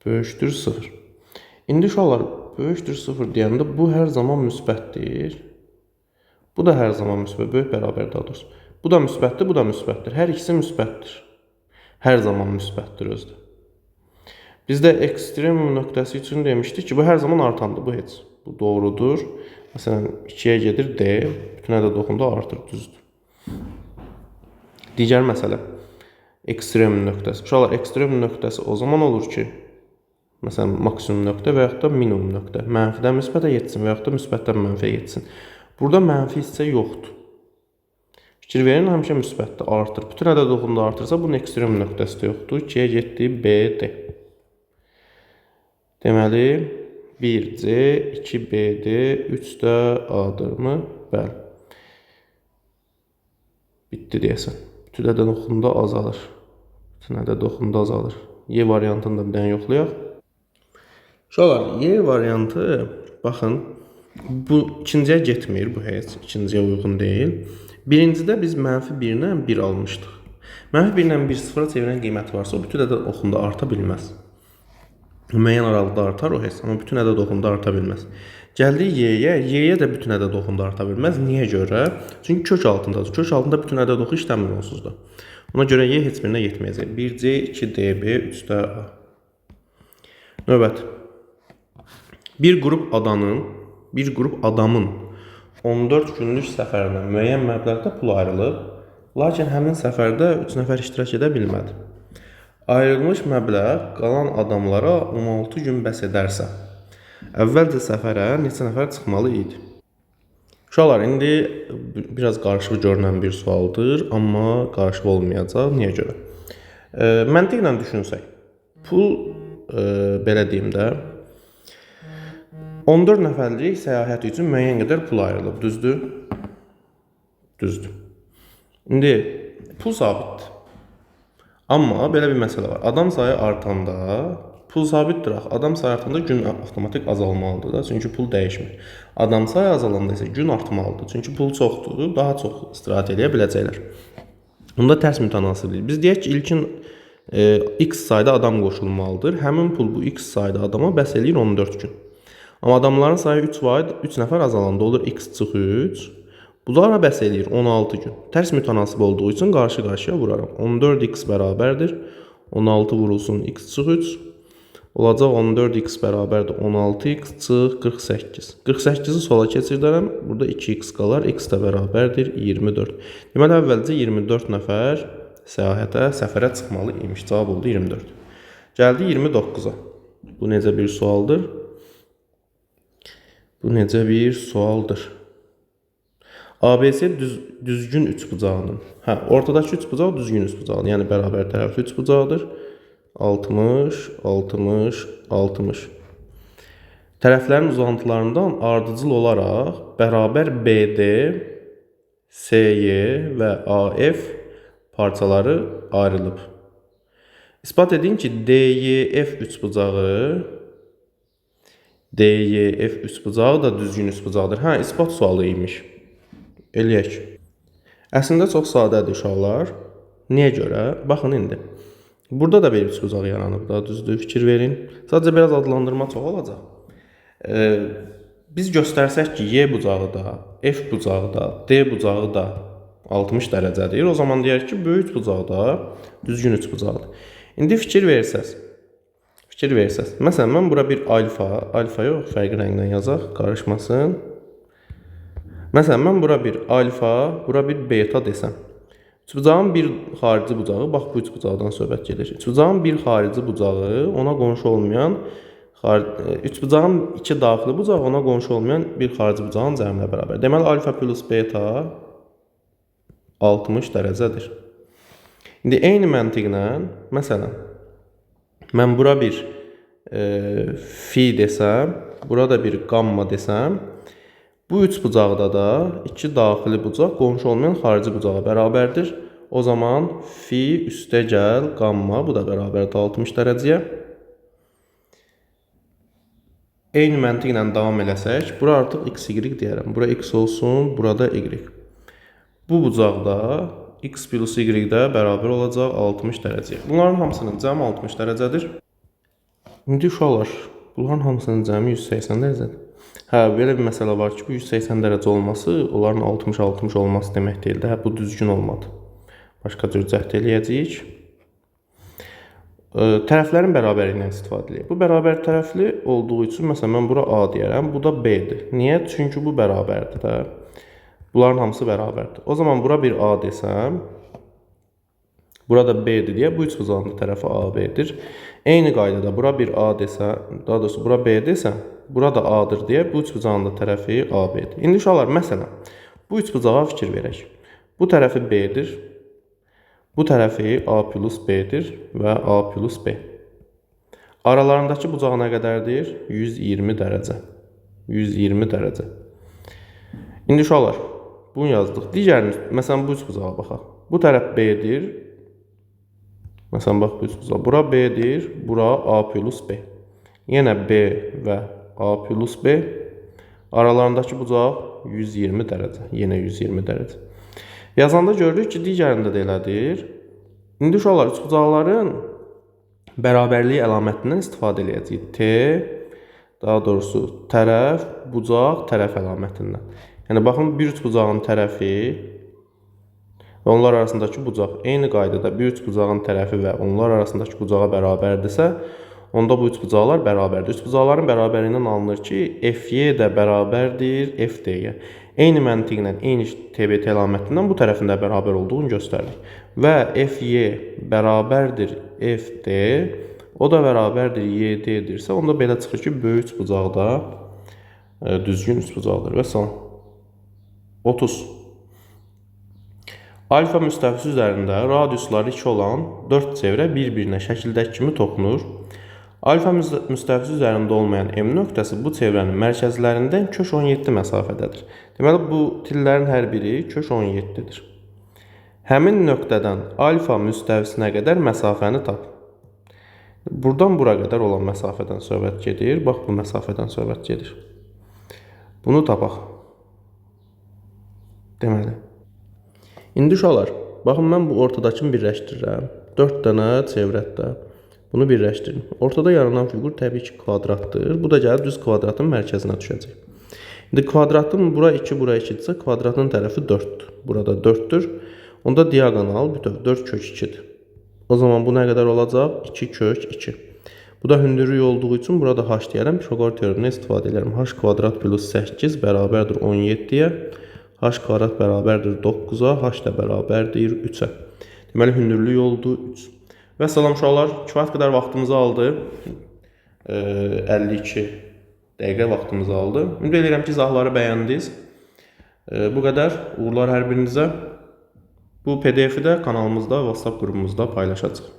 Böyükdür 0. İndi uşaqlar, böyükdür 0 deyəndə bu hər zaman müsbətdir. Bu da hər zaman müsbət, böyük bərabər daha doğrusu. Bu da müsbətdir, bu da müsbətdir. Hər ikisi müsbətdir. Hər zaman müsbətdir özdə. Bizdə ekstremum nöqtəsi üçün demişdik ki, bu hər zaman artandır, bu heç. Bu doğrudur. Məsələn, 2-yə gedir D, bütün ədəd oxunda artır, düzdür. Digər məsələ, ekstrem nöqtəsi. Uşaqlar, ekstrem nöqtəsi o zaman olur ki, məsələn, maksimum nöqtə və yaxud da minimum nöqtə. Mənfidən müsbətə yetsin və yaxud da müsbətdən mənfiyə yetsin. Burada mənfi hissə yoxdur. Fikir verin, həmişə müsbətdə artır. Bütün ədəd oxunda artırsa, bunun ekstrem nöqtəsi də yoxdur. 2-yə getdi, B, D. Deməli, 1C, 2BD, 3 də A-dırmı? Bəli. Bitdi deyəsən. Bütün ədəd oxunda azalır. Bütün ədəd oxunda azalır. Y variantını da bir dənə yoxlayaq. Uşaqlar, Y variantı, baxın, bu ikinciyə getmir, bu heç ikinciyə uyğun deyil. Birincidə biz mənfi 1 ilə 1 almışdıq. Mənfi 1 ilə 1 sıfıra çevirən qiyməti varsa, o bütün ədəd oxunda arta bilməz. Müəyyən aralıqda artar o heç, amma bütün ədəd oxunda arta bilməz. Gəldik Y-yə, Y-yə də bütün ədəd oxunda arta bilməz. Niyə görə? Çünki kök altındadır. Kök altında bütün ədəd oxu işləmir onsuz da. Ona görə Y heç birinə yetməyəcək. 1C, 2DB, 3D A. Növbət. Bir qrup adamın 14 günlük səfərinə müəyyən məbləğdə pul ayrılıb, lakin həmin səfərdə 3 nəfər iştirak edə bilmədi. Ayrılmış məbləğ qalan adamlara 16 gün bəs edərsə, əvvəlcə səfərə neçə nəfər çıxmalı idi? Uşaqlar, indi biraz qarışıq görünən bir sualdır, amma qarışıq olmayacaq. Niyə görə? Məntiqlə düşünsək, pul, belə deyim də, 14 nəfərlik səyahət üçün müəyyən qədər pul ayrılıb, düzdür? Düzdür. İndi pul sabitdir. Amma belə bir məsələ var. Adam sayı artanda pul sabitdir axı. Adam sayı artanda gün avtomatik azalmalıdır da, çünki pul dəyişmir. Adam sayı azalanda isə gün artmalıdır. Çünki pul çoxdur, daha çox istirahət eləyə biləcəklər. Bunda tərs mütənasiblik. Biz deyək ki, ilkin x sayda adam qoşulmalıdır. Həmin pul bu x sayda adama bəs eləyir 14 gün. Amma adamların sayı 3 var, 3 nəfər azalanda olur x çıx 3. Bunlara bəs eləyir 16 gün. Tərs mütənasib olduğu üçün qarşı-qarşıya vuraram. 14x bərabərdir. 16 vurulsun x çıx 3. Olacaq 14x bərabərdir 16x çıx 48. 48-i sola keçirdərəm. Burada 2x qalar. X də bərabərdir 24. Deməli, əvvəlcə 24 nəfər səyahətə, səfərə çıxmalı imiş. Cavab oldu 24. Gəldi 29-a. Bu necə bir sualdır? Bu necə bir sualdır? ABC düzgün üçbucağının. Hə, ortadakı üçbucaq düzgün üçbucağıdır. Yəni bərabər tərəfli üçbucağıdır. 60, 60, 60. Tərəflərin uzantılarından ardıcıl olaraq bərabər BD, SY və AF parçaları ayrılıb. İspat edin ki, DYF üçbucağı DYF üçbucağı da düzgün üçbucaqdır. Hə, ispat sualı imiş. Eləyək. Əslində çox sadədir uşaqlar. Niyə görə? Baxın indi. Burada da bir üçbucaq yaranıb da, düzdür, fikir verin. Sadəcə biraz adlandırma çox olacaq. Biz göstərsək ki, Y bucağı da, F bucağı da, D bucağı da 60 dərəcədir. O zaman deyək ki, böyük bucaq da düzgün üçbucaqdır. İndi fikir versəz. Məsələn, mən bura bir alfa, yox, fərqli rəngdən yazaq, qarışmasın. Məsələn, mən bura bir alfa, bura bir beta desəm. Üçbucağın bir xarici bucağı, bax bu üçbucaqdan söhbət gedir. Üçbucağın bir xarici bucağı ona qonşu olmayan, üçbucağın iki daxili bucağı ona qonşu olmayan bir xarici bucağın cəminə bərabər. Deməli, alfa plus beta 60 dərəcədir. İndi eyni məntiqlə, məsələn, mən bura bir fi desəm, burada bir qamma desəm, bu üç bucaqda da iki daxili bucaq qonşu olmayan xarici bucağa bərabərdir. O zaman fi üstə gəl qamma, bu da bərabərdir 60 dərəcəyə. Eyni məntiqlə davam eləsək, bura artıq x, y deyərəm. Bura x olsun, burada y. Bu bucaqda x plus y də bərabər olacaq 60 dərəcəyə. Bunların hamısının cəmi 60 dərəcədir. İndi uşaqlar, bunların hamısının cəmi 180 dərəcədir. Hə, belə bir məsələ var ki, bu 180 dərəcə olması, onların 60-60 olması demək deyil də. Hə, bu düzgün olmadı. Başqa cür cəhd eləyəcəyik. Tərəflərin bərabərliyindən istifadə edək. Bu bərabər tərəfli olduğu üçün, məsələn, mən bura A deyərəm, bu da B-dir. Niyə? Çünki bu bərabərdir də. Bunların hamısı bərabərdir. O zaman bura bir A desəm, burada B-dir deyə bu üçbucağın da tərəfi AB-dir. Eyni qaydada bura bir A desəm, daha doğrusu bura B desəm, bura da A-dır deyə bu üçbucağın da tərəfi AB-dir. İndi uşaqlar, məsələn, bu üçbucağa fikir verək. Bu tərəfi B-dir. Bu tərəfi A plus B-dir və A plus B. Aralarındakı bucaq nə qədərdir? 120 dərəcə. 120 dərəcə. İndi uşaqlar, bunu yazdıq. Digərini, məsələn, bu üçbucağa baxaq. Bu tərəf B-dir. Məsələn, bax bu üçbucağa. Bura B-dir, bura A plus B. Yenə B və A plus B. Aralarındakı bucaq 120 dərəcə. Yenə 120 dərəcə. Yazanda görürük ki, digərində də elədir. İndi uşaqlar, üçbucaqların bərabərlik əlamətindən istifadə eləyəcəyik. T, daha doğrusu tərəf, bucaq, tərəf əlamətindən. Yəni, baxın, bir üçbucağın tərəfi və onlar arasındakı bucaq eyni qaydada bir üçbucağın tərəfi və onlar arasındakı bucağa bərabərdirsə, onda bu üçbucaqlar bərabərdir. Üçbucaqların bərabərliyindən alınır ki, FY də bərabərdir FD-yə. Eyni məntiqlə, eyni TBT əlamətindən bu tərəfin də bərabər olduğunu göstəririk. Və FY bərabərdir FD, o da bərabərdir YD-dirsə, onda belə çıxır ki, böyük üçbucaq da düzgün üçbucaqdır. Və son 30. Alfa müstəvisi üzərində radiusları 2 olan 4 çevrə bir-birinə şəkildəki kimi toxunur. Alfa müstəvisi üzərində olmayan M nöqtəsi bu çevrənin mərkəzlərindən kök 17 məsafədədir. Deməli, bu tillərin hər biri kök 17-dir. Həmin nöqtədən alfa müstəvisinə qədər məsafəni tap. Buradan bura qədər olan məsafədən söhbət gedir. Bax, bu məsafədən söhbət gedir. Bunu tapaq. Deməli. İndi uşaqlar, baxın, mən bu ortadakını birləşdirirəm. 4 dənə çevrətdə. Bunu birləşdirin. Ortada yaranan fiqur təbii ki, kvadratdır. Bu da gəlib düz kvadratın mərkəzinə düşəcək. İndi kvadratın bura 2, bura 2-dirsə, kvadratın tərəfi 4-dür. Burada 4-dür. Onda diaqonal bütöv 4 kök 2-dir. O zaman bu nə qədər olacaq? 2 kök 2. Bu da hündürlük olduğu üçün burada h deyərəm. Pifaqor teoremindən istifadə edərəm. H kvadrat plus 8 bərabərdir 17-yə. H kvadrat bərabərdir 9-a. H da bərabərdir 3-ə. Deməli, hündürlük oldu 3. Və salam uşaqlar, kifayət qədər vaxtımızı aldı. 52 dəqiqə vaxtımızı aldı. Ümid edirəm ki, izahları bəyəndiniz. Bu qədər. Uğurlar hər birinizə. Bu PDF-i də kanalımızda, WhatsApp qrupumuzda paylaşacağıq.